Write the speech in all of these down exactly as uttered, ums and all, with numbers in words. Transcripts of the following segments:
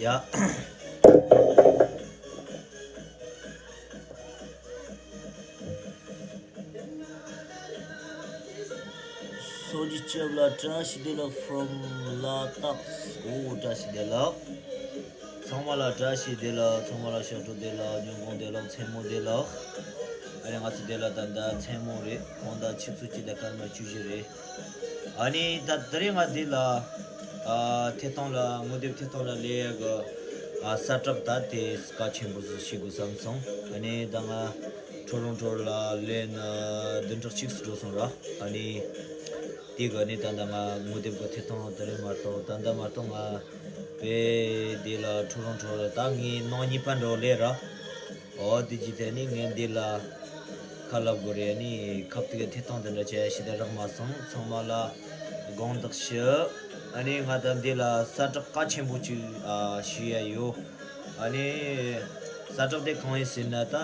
ཡ། སོ་ཇི་ལྕེབ་ལ་བཀྲ་ཤིས་བདེ་ལེགས་from ལ་དྭགས། འོ་བཀྲ་ཤིས་བདེ་ལེགས། ཚང་མ་ལ་བཀྲ་ཤིས་བདེ་ལེགས། ཚང་མ་ལ་ཞབས་བྲོ་བདེ་ལེགས། ཉིན་གུང་བདེ་ལེགས། མཚན་མོ་བདེ་ལེགས། ཨ་རེ་ང་ཚོ་བདེ་ལེགས་ད་ལྟ་མཚན་མོ་རེད། གང་ལྟར་ཆུ་ཚོད་གཅིག་དང་སྐར་མ་བཅུ་བཞི་རེད། ཨ་ནི་ད་དེ་རིང་ང་འདི་ལ་ཨ་ཐད་གཏོང་ལ་ངོ་དེབ་ཐད་གཏོང་ལ་ལས་ཡག་གི་ཨ་གསལ་བསྒྲགས་ད་དེ་གལ་ཆེན་པོ་ཟིག་བྱེད་དགོས་བསམ་སོང་། ཨ་ནི་ད་ང་ཊོ་རོན་ཊོ་ལ་ལས་ན་བདུན་ཕྲག་གཅིག་ཙམ་འགྲོ་སོང་ར། ཨ་ནི་དེ་གི་ནི་ད་ལྟ་ང་ངོ་དེབ་གི་ཐད་གཏོང་དེ་རིང་མ་གཏོགས། ད་ལྟ་མ་གཏོགས་ང་དཔེ་འདི་ལ་ཊོ་རོན་ཊོ་ལ་ད་ངའི་ནང་གཉིས་པ་འགྲོ་ལས་ར། འོ་དེ་ཅི་དེ་ནི་ངས་འདི་ལ་ཁ་ལབ་དགོས་རེད། ཨ་ནི་ཁ་ཐུག་གི་ཐད་གཏོང་དེ་འདྲ་བྱས་ཤི་ད་རག་མ་སོང་། ཚང་མ་ལ་དགོངས་དག་ཞུ། ཨ་ནི་ང་ད་འདི་ལ་གསལ་བསྒྲགས་གལ་ཆེན་པོ་ཅིག་ཨ་ཞུ་ཡ་ཡོད། ཨ་ནི་གསལ་བསྒྲགས་དེ་གང་ཡིན་ཟེར་ན་ད་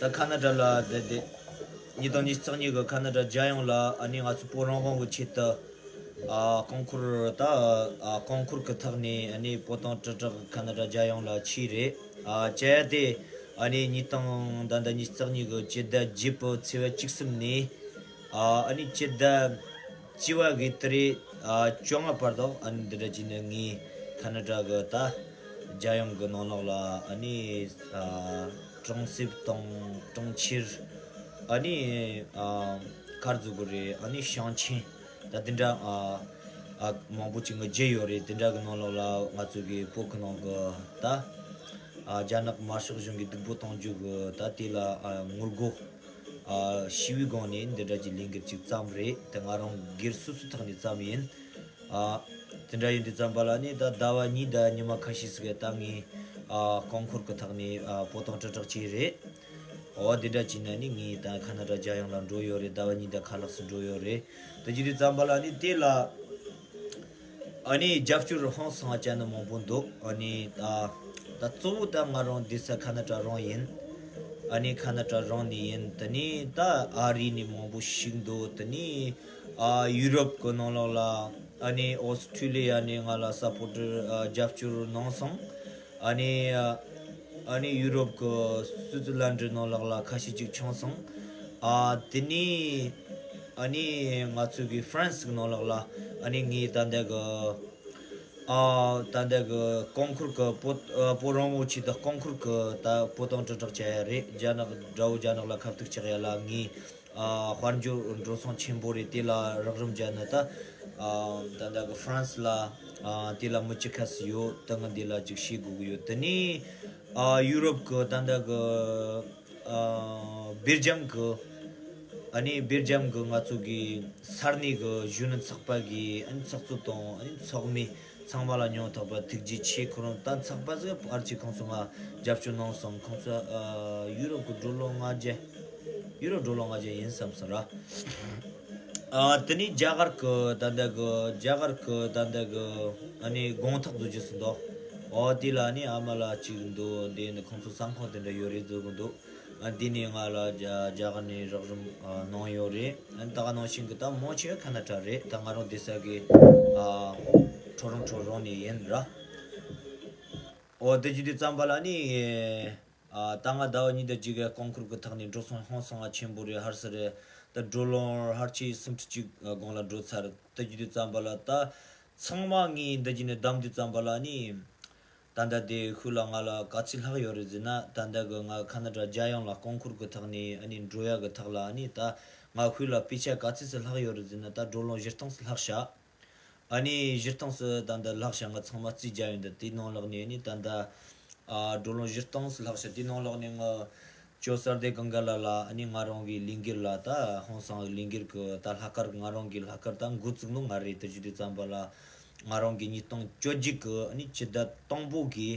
ད་ཁ་ན་ཌ་ལ་དེ་དེ་ཉིས་སྟོང་ཉི་ཤུ་རྩ་གཉིས་གི་ཁ་ན་ཌ་རྒྱལ་ཡོངས་ལ་ཨ་ནི་ང་ཚོ་བོད་རང་དབང་གི་ཆེད་དུ་ཨ་ཀོང་ཀུར་ད་ཨ་ཀོང་ཀུར་གི་ཐོག་ནས་ཨ་ནི་བོད་དོན་དྲིལ་བསྒྲགས་ཁ་ན་ཌ་རྒྱལ་ཡོངས་ལ་ཕྱིན་རེད། ཨ་བྱས་ཏེ་ཨ་ནི་ཉིས་སྟོང་ད་ལྟ་ཉི་ཤུ་རྩ་གཉིས་གི་སྤྱི་ཟླ་བརྒྱད་པའི་ཚེས་པ་བཅུ་གསུམ་ནས་ཨ་ཨ་ནི་སྤྱི་ཟླ་བཅུ་པ་གི་ཏ་རིག་ཨ་བཅོ་ལྔ་བར་དུ་ཨ་ནི་འདི་འདྲ་བྱས་ནས་ངས་ཁ་ན་ཌ་གི་ད་རྒྱལ་ཡོངས་གི་ནང་ལོགས་ལ་ཨ་ནི་ཨ་གྲོང་གསེབ་དང་གྲོང་ཁྱེར་ཨ་ནི་ཨ་ག་རེ་ཟེར་དགོས་རེད། ཨ་ནི་ཞིང་ཆེན་ད་དེ་འདྲ་ཨ་ཨ་མང་པོ་ཅིག་ང་བརྒྱུད་ཡོད་རེད། དེ་འདྲ་གི་ནང་ལོགས་ལ་ང་ཚོ་གི་བོད་ཁུལ་ནང་གི་ད་ཨ་རྒྱ་ནག་དམར་ཤོག་གཞུང་གི་སྡུག་པོ་གཏོང་རྒྱུ་གི་ད་དེ་ལ་ཨ་ངོ་རྒོལ་ཨ་ཞི་བའི་སྒོ་ནས་འདི་འདྲ་གི་ལས་འགུལ་ཅིག་བརྩམས་རེད། དེ་ང་རང་སྒེར་སོ་སོའི་ཐོག་ནས་བརྩམས་ཡིན། ཨ་དེ་འདྲ་ཡིན་དུས་ཙམ་པ་ལ་ནི་ད་ཟླ་བ་གཉིས་དང་ཉི་མ་ཁ་ཤས་ཤིག་ད་ངས་ཨ་ཀོང་ཀུར་གི་ཐོག་ནས་ཨ་བོད་དོན་དྲིལ་བསྒྲགས་བྱས་རེད། འོ་དེ་འདྲ་བྱས་ན་ནི་ངས་ད་ཁ་ན་ཌ་རྒྱལ་ཡོངས་ལ་འགྲོ་ཡོད་རེད། ཟླ་བ་གཉིས་དང་ཁ་ལྷག་ཙམ་འགྲོ་ཡོད་རེད། དེ་བྱེད་དུས་ཙམ་པ་ལ་ནི་དེ་ལ་ཨ་ནི་རྒྱབ་སྐྱོར་ཧང་སང་ཅན་ནི་མང་པོ་འདུག། ཨ་ནི་ད་ད་གཙོ་བོ་ད་ང་རང་བསྡད་ས་ཁ་ན་ཌ་རང་ཡིན། ཨ་ནི་ཁ་ན་ཌ་རང་ནས་ཡིན། དེ་ནི་ད་ཨ་རི་ནས་མང་པོ་ཞིག་འདུག། དེ་ནི་ཨ་ཡུ་རོབ་གི་ནང་ལོགས་ལ་ཨ་ནི་ཨོ་སི་ཁྲུ་ལི་ཡ་ནས་ང་ལ་སཔོར་ཊར་ཨ་རྒྱབ་སྐྱོར་གནང་སོང་། ཨ་ནི་ཨ་ཨ་ནི་ཡུ་རོབ་གི་སུའི་ཙི་ལན་ཌི་ནང་ལོགས་ལ་ཁ་ཤས་ཅིག་བྱུང་སོང་། ཨ་དེ་ནི་ཨ་ནི་ང་ཚོ་གི་ཧྥ་རན་སི་གི་ནང་ལོགས་ལ་ཨ་ནི་ངའི་ད་ལྟ་གི་ཨ་ད་ལྟ་གི་ཀོང་ཀུར་གི་བོད་ཨ་བོད་རང་དབང་ཆེད་དུ་ཀོང་ཀུར་གི་ད་བོད་དོན་དྲིལ་བསྒྲགས་བྱས་ཡ་རེད། རྒྱ་ནག་དགྲ་བོ་རྒྱ་ནག་ལ་ཁ་ཐུག་བཅག་ཡ་ལ་ངའི་ཨ་དཔལ་འབྱོར་འགྲོ་སོང་ཆེན་པོ་རེད། དེ་ལ་རག་རིམ་བྱས་ན་ད་ཨ་ད་ལྟ་གི་ཧྥ་རན་སི་ལ་ཨ་དེ་ལ་མི་བཅུ་ཁ་ཙམ་ཡོད། ད་ང་འདི་ལ་ཅིག་ཤེས་དགོས་ཀྱི་ཡོད། དེ་ནས་ཨ་ཡུ་རོབ་གི་ད་ལྟ་གི་ཨ་སྦེལ་ཇམ་གི་ཨ་ནི་སྦེལ་ཇམ་གི་ང་ཚོ་གི་ས་གནས་གི་གཞོན་ནུ་ཚོགས་པ་གི་ཨ་ནི་ཚོགས་གཙོ་དང་ཨ་ནི་ཚོགས་མི་ཚང་མ་ལ་སྙིང་ཐག་པ་ཐུགས་རྗེ་ཆེ། ཁོ་རང་ད་ཚོགས་པ་ཟིག་ཨར་ཅིག་ཁོང་ཚོ་ང་རྒྱབ་སྐྱོར་གནང་སོང་། ཁོང་ཚོ་ཨ་ཡུ་རོབ་གི་ཌོ་ལར་ལྔ་བརྒྱ། ཡུ་རོ་ཌོ་ལར་ལྔ་བརྒྱ་ཡིན་བསམ་སོང་ར། ཨ་དེ་ནས་རྒྱ་གར་གི་ད་ལྟ་གི་རྒྱ་གར་གི་ད་ལྟ་གི་ཨ་ནི་དགོང་ཐག་རྫོགས་རྗེས་སུ་འདུག། ཨོ་དེ་ལ་ནི་ཨ་མ་ལགས་གཅིག་འདུག། འདི་ནི་ཁོང་ཚོ་ས་ཁང་དེ་འདྲ་ཡོད་རེད་ཟེར་གི་འདུག། ཨ་འདི་ནས་ང་ལ་རྒྱ་རྒྱ་གར་ནས་རོགས་རམ་ཨ་གནང་ཡོད་རེད། ཨ་ད་ག་ནང་བཞིན་གི་ད་མང་ཆེ་བ་ཁ་ན་ཌ་རེད། ད་ང་རང་བསྡད་ས་གི་ཨ་ཊོ་རོན་ཊོ་རང་ནས་ཡིན་ར། ཨོ་དེ་བྱེད་དུས་ཙམ་པ་ལ་ནི། ཨ་ད་ང་ཟླ་བ་གཉིས་དང་གཅིག་གི་ཀོང་ཀུར་གི་ཐོག་ནས་འགྲོ་སོང་ཧང་སང་ང་ཆེན་པོ་རེད། ཧར་སི་རེད། ད་ཌོ་ལར་ཧར་ཆེ་སུམ་ཁྲི་གཅིག་གོང་ལ་འགྲོ་ཚར། ད་བྱེད་དུས་ཙམ་པ་ལ་ད་ཚང་མ་ངས་འདི་བྱས་ནས་བདམས་དུས་ཙམ་པ་ལ་ནི། ད་ལྟ་དེ་ཤུལ་ལ་ང་ལ་ག་ཚོད་ལྷག་ཡོད་རེད་ཟེར་ན། ད་ལྟ་གི་ང་ཁ་ན་ཌ་རྒྱལ་ཡོངས་ལ་ཀོང་ཀུར་གི་ཐོག་ནས་ཨ་ནི་འགྲོ་ཡ་གི་ཐོག་ལ་ཨ་ནི་ད་ང་ཤུལ་ལ་པེ་ཤ་ག་ཚོད་ཙམ་ལྷག་ཡོད་རེད་ཟེར་ན། ད་ཌོ་ལར་བཞི་སྟོང་ཙམ་ལྷག་ཤག། ཨ་ནི་བཞི་སྟོང་ཙམ་ད་ལྟ་ལྷག་ཤག། ང་ཚང་མ་རྩིས་རྒྱག་ཡོང་དུས་དེའི་ནང་ལོགས་ནས་ཨ་ནི་ད་ལྟ་ཨ་ཌོ་ལར་བཞི་སྟོང་ཙམ་ལྷག་ཤག། དེའི་ནང་ལོགས་ནས་ང་ཇོ་སར་དེ་གང་ག་ལ་ལ་ཨ་ནི་ང་རང་གི་ལས་འགུལ་ལ་ད་ཧང་སང་གི་ལས་འགུལ་གི་ད་ལྷག་དཀར་ང་རང་གི་ལྷག་དཀར་ད་འགོ་བཙུགས་ནོ་ང་རེད། དེ་བྱེད་དུས་ཙམ་པ་ལ་ང་རང་གི་ཉིས་སྟོང་བཅོ་བརྒྱད་གི་ཨ་ནི་སྤྱི་ཟླ་དང་པོ་གི་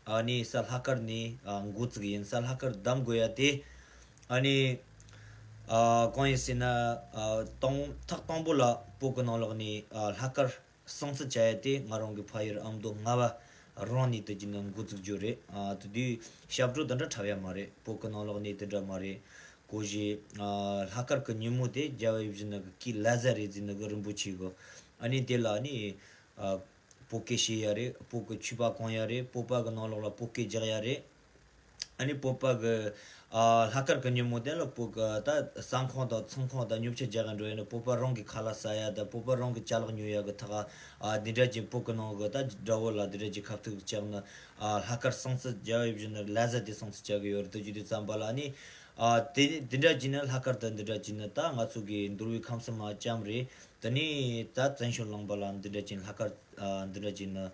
ཨ་ནི་གཟའ་ལྷག་དཀར་ནས་ཨ་འགོ་བཙུགས་ཡིན། གཟའ་ལྷག་དཀར་གདམ་དགོས་ཡ་དེ་ཨ་ནི་ཨ་གང་ཡིན་ཟེར་ན། ཨ་དང་ཐག་དང་པོ་ལ་བོད་གི་ནང་ལོགས་ནས་ཨ་ལྷག་དཀར་སྲུང་བརྩི་བྱ་ཡ་དེ་ང་རང་གི་ཕ་ཡུལ་ཨ་མདོ་རྔ་བ་རང་ནས་དེ་བྱས་ནས་འགོ་བཙུགས་རྒྱུ་རེད། ཨ་དེ་དུས་ཞབས་བྲོ་དེ་འདྲ་འཁྲབ་ཡ་མ་རེད། བོད་གི་ནང་ལོགས་ནས་དེ་འདྲ་མ་རེད། གོ་གཞི་ཨ་ལྷག་དཀར་གི་ཉིན་མོ་དེ་རྒྱལ་བ་ཡིད་བཞིན་ནོར་བུ་གི་ལྷ་གཟའ་རེད་ཟེར་ནོ་གི་རིན་པོ་ཆེ་གི་ཨ་ནི་དེ་ལ་ཨ་ནི་ཨ་ སྤོ་སྐད་བཤད་ཡ་རེད། སྤོ་གི་ཕྱུ་པ་གོན་ཡ་རེད། སྤོ་པ་གི་ནང་ལོགས་ལ་སྤོ་སྐད་རྒྱག་ཡ་རེད། ཨ་ནི་སྤོ་པ་གི་ཨ་ལྷག་དཀར་གི་ཉིན་མོ་དེ་ལ་སྤོ་གི་ད་ཟ་ཁང་དང་ཚོང་ཁང་དང་ཉོ་ཆ་རྒྱག་གི་འགྲོ་ཡ་ནི་སྤོ་པ་རང་གི་ཁ་ལག་ཟ་ཡ་དང་སྤོ་པ་རང་གི་ཅ་ལག་ཉོ་ཡ་གི་ཐག་ཨ་འདི་འདྲ་ཅིག་སྤོ་གི་ནང་གི་ད་དགྲ་བོ་ལ་འདི་འདྲ་ཅིག་ཁ་ཐུག་བཅག་ན་ཨ་ལྷག་དཀར་སང་ཚུལ་རྒྱ་བའི་བཞིན་ལ་ཟ་དེ་སང་ཚུལ་བཅག་གི་ཡོད་རེད། དེ་བརྗོད་དུས་ཙམ་པ་ལ་ནི་ཨ་དེ་འདི་འདྲ་ཅིག་ནི་ལྷག་དཀར་དང་འདི་འདྲ་ཅིག་ནི་ད་ང་ཚོ་གི་འདུལ་བའི་ཁམས་སུ་མ་ལྕམ་རེད། དེ་ནས་ད་བཙན་བྱོལ་ལུང་པ་ལ་འདི་འདྲ་ཅིག་ལྷག་དཀར་ཨ་འདི་འདྲ་ཅིག་ནི་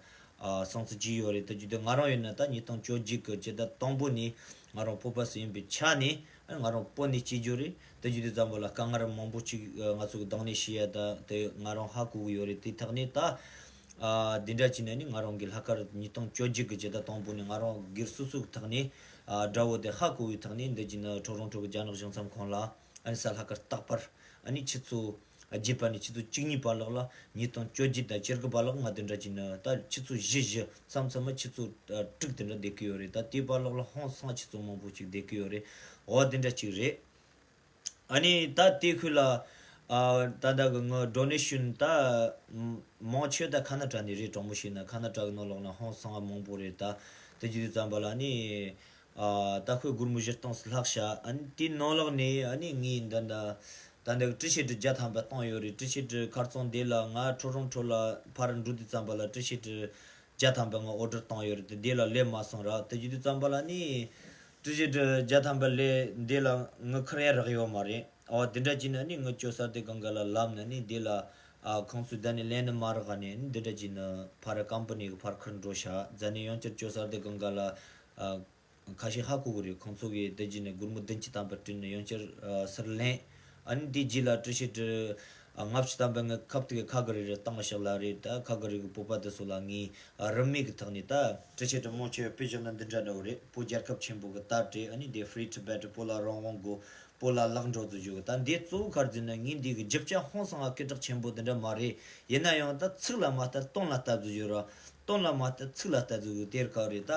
ཨ་སང་ཚུལ་ཅིག་ཡོད་རེད། དེ་བརྗོད་དུས་ང་རང་ཡིན་ན་ད་ཉིས་སྟོང་བཅོ་བརྒྱད་ཀྱི་སྤྱི་ཟླ་དང་པོ་ནས་ང་རང་བོད་པ་ཞིག་ཡིན་པའི་ཆ་ནས་ཨ་ང་རང་བོད་ནས་སྐྱེས་རྒྱུ་རེད། དེ་བརྗོད་དུས་ཙམ་པ་ལ་དཀའ་ངལ་མང་པོ་ཅིག་ཨ་ང་ཚོ་གི་སྡང་ནས་ཤི་ཡ་ད་དེ་ང་རང་ཧ་གོ་གི་ཡོད་རེད། དེ་ཐག་ནས་ད་ཨ་འདི་འདྲ་ཅིག་ནས་ནི་ང་རང་གི་ལྷག་དཀར་ཉིས་སྟོང་བཅོ་བརྒྱད་ཀྱི་སྤྱི་ཟླ་དང་པོ་ནས་ང་རང་སྒེར་སོ་སོ་གི་ཐག་ནས་ཨ་དགྲ་བོ་དེ་ཧ་གོ་བའི་ཐག་ནས་འདི་ཅིག་ནི་ཊོ་རོན་ཊོ་གི་རྒྱ་ནག་གཞུང་ཚབ་ཁང་ལ་ཨ་ནི་གཟའ་ལྷག་དཀར་རྟག་པར་ཨ་ནི་ཆུ་ཚོད་བརྒྱད་པ་ནས་ཆུ་ཚོད་བཅུ་གཉིས་པ་ལོགས་ལ་ཉིས་སྟོང་བཅོ་བརྒྱད་དང་བཅུ་དགུ་པ་ལོགས་ང་དེ་འདྲ་ཅིག་ནི་ད་ཆུ་ཚོད་བཞི་བཞི་མཚམས་མཚམས་མ་ཆུ་ཚོད་ཨ་དྲུག་དེ་འདྲ་བསྡད་ཀྱི་ཡོད་རེད། ད་དེའི་བར་ལོགས་ལ་ཧང་སང་ཆུ་ཚོད་མང་པོ་ཅིག་བསྡད་ཀྱི་ཡོད་རེད། འོ་དེ་འདྲ་ཅིག་རེད། ཨ་ནི་ད་དེ་ཁུལ་ལ་ཨ་ད་ལྟ་གི་ངའི་ཌོ་ནེ་ཤན་ད་མང་ཆེ་ད་ཁ་ན་ཊ་ནས་རེད། དྲང་མོ་བཤད་ན་ཁ་ན་ཊ་གི་ནང་ལོགས་ན་ཧང་སང་མང་པོ་རེད། ད་དེ་བརྗོད་དུས་ཙམ་པ་ལ་ནི་ཨ་ད་ཁོས་སྒོར་མོ་བཞི་སྟོང་ཙམ་ལྷག་བྱ། ཨ་ནི་དེའི་ནང་ལོགས་ནས་ཨ་ནི་ངས་འདི་འདྲ་ད་འདི་ཊི་ཤར་ཊི་བརྒྱ་ཐམ་པ་བཏང་ཡོད་རེད། ཊི་ཤར་ཊི་ཁ་རྩང་དེ་ལ་ང་ཊོ་རོན་ཊོ་ལ་ཕར་འགྲོ་དུས་ཙམ་པ་ལ་ཊི་ཤར་ཊི་བརྒྱ་ཐམ་པ་ང་ཨོ་ཌར་བཏང་ཡོད་རེད། དེ་དེ་ལ་སླེབས་མ་སོང་ར། དེ་བརྗོད་དུས་ཙམ་པ་ལ་ནི་ཊི་ཤར་ཊི་བརྒྱ་ཐམ་པ་ལས་འདི་ལ་ངའི་ཁུར་ཡ་རག་ཡོད་མ་རེད། འོ་དེ་འདྲ་བྱས་ན་ནི་ངའི་ཇོ་སར་དེ་གང་ག་ལ་ལབ་ན་ནི་དེ་ལ་ཨ་ཁོང་ཚོས་ད་ནི་ལེན་ནི་མ་རག་ནས་ནི་འདི་འདྲ་བྱས་ན་ཕར་ཀམ་པ་ནི་གི་ཕར་ཁུར་འགྲོ་ཤག་ཛ་ནི་ཡང་བསྐྱར་ཇོ་སར་དེ་གང་ག་ལ་ཨ་ཁ་ཤས་ཧ་གོ་གི་རེད། ཁོང་ཚོ་གིས་དེ་བྱས་ནས་སྒོར་མོ་བདུན་ཅུ་ཐམ་པ་སྤྲད་ནས་ཡང་བསྐྱར་ཨ་ཟུར་ལེན། ཨ་ནི་དེ་རྗེས་ལ་ཊི་ཤར་ཊི་ཨ་ལྔ་བཅུ་ཐམ་པ་ངའི་ཁབ་ཏིག་གི་ཁ་གི་རེ་རེ་བཏང་བཞག་ལ་རེད། ད་ཁ་གི་རེ་གི་བོད་པ་དེ་ཚོ་ལ་ངས་ཨ་རིན་མེད་ཀྱི་ཐོག་ནས་ད་ཊི་ཤར་ཊི་མང་ཆེ་བ་སྤུས་བཞག་ན་འདི་འདྲ་འདྲ་བོ་རེད། བོད་རྒྱལ་ཁབ་ཆེན་པོ་གི་དར་སྤྲད། ཨ་ནི་དེ་Free Tibet བོད་ལ་རང་དབང་དགོས། བོད་ལ་ལག་འགྲོ་ཚུལ་བརྗོད་གི། ད་འདི་གཙོ་བོ་ག་རེ་ཟེར་ན་ངས་འདི་གི་རྒྱབ་ཆ་ཧང་སང་ང་སྐད་གྲགས་ཆེན་པོ་དེ་འདྲ་མ་རེད། ཡིན་ན་ཡང་ད་ཚིག་ལ་མ་ལྟ་སྟོང་ལ་ལྟ་ཚུལ་བརྗོད་ར། སྟོང་ལ་མ་ལྟ་ཚིག་ལ་ལྟ་ཚུལ་གི་དེར་ག་རེད། ད་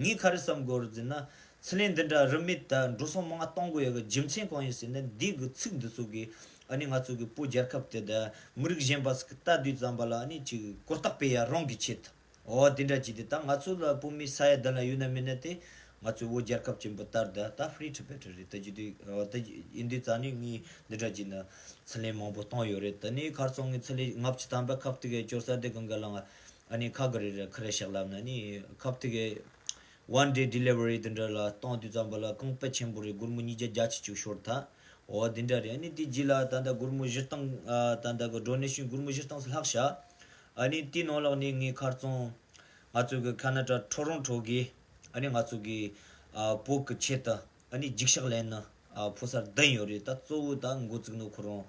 ངས་ག་རེ་བསམ་དགོས་རེད་ཟེར་ན། ཚུར་ལན་འདི་འདྲ་རིན་མེད་ད་འགྲོ་སོང་མང་བ་གཏོང་དགོས་ཡ་གི་རྒྱུ་མཚན་གང་ཡིན་ཟེར་ན། འདི་གི་ཚིག་འདི་ཚོ་གིས་ཨ་ནི་ང་ཚོ་གི་བོད་རྒྱལ་ཁབ་དེ་ད་མི་རིགས་གཞན་པ་ཟིག་གི་ལྟ་དུས་ཙམ་པ་ལ་ཨ་ནི་ཅིག་གོ་རྟོགས་སྤེལ་ཡ་རང་གི་ཆེད་དུ། འོ་དེ་འདྲ་བྱས་ཏེ་ད་ང་ཚོ་ལ་བོད་མི་ས་ཡ་བདུན་ལ་ཡོད་ན་མེད་ན་དེ་ང་ཚོའི་བོད་རྒྱལ་ཁབ་ཆེན་པོ་ལྟར་ད་ད་Free Tibet རེད། ད་ཅི་དུས་འོ་ད་ཡིན་དུས་ཙང་ནི་ངས་འདི་འདྲ་བྱས་ན་ཚུར་ལན་མང་པོ་བཏང་ཡོད་རེད། ད་ནི་ཁ་རྩང་ངས་ཚུར་ལན་ལྔ་བཅུ་ཐམ་པ་ཁབ་ཏིག་གི་ཇོ་སར་དེ་གང་ག་ལ་ང་ཨ་ནི་ཁ་གི་རེ་རེ་ཁུར་བཞག་ལབ་ན་ནི་ཁབ་ཏིག་གི་One Day Delivery དེ་འདྲ་ལ་བཏང་དུས་ཙམ་པ་ལ་གོང་སྤེལ་ཆེན་པོ་རེད། སྒོར་མོ་ཉིས་བརྒྱ་བརྒྱད་ཅུ་ཅིག་ཤོར་ཐལ། འོ་དེ་འདྲ་རེད། ཨ་ནི་དེ་རྗེས་ལ་ད་ལྟ་སྒོར་མོ་བཞི་སྟོང་ཨ་ད་ལྟ་གི་ཌོ་ནེ་ཤན་སྒོར་མོ་བཞི་སྟོང་ཙམ་ལྷག་བྱ། ཨ་ནི་དེའི་ནང་ལོགས་ནས་ངས་ཁ་རྩང་ང་ཚོ་གི་ཁ་ན་ཌ་ཊོ་རོན་ཊོ་གི་ཨ་ནི་ང་ཚོ་གི་ཨ་བོད་གི་ཆེད་དུ་ཨ་ནི་འགྱིག་ཤག་ལེན་ནི་ཨ་ཕོ་གསར་བདུན་ཡོད་རེད། ད་གཙོ་བོ་ད་འགོ་བཙུགས་ནི་ཁོ་རང་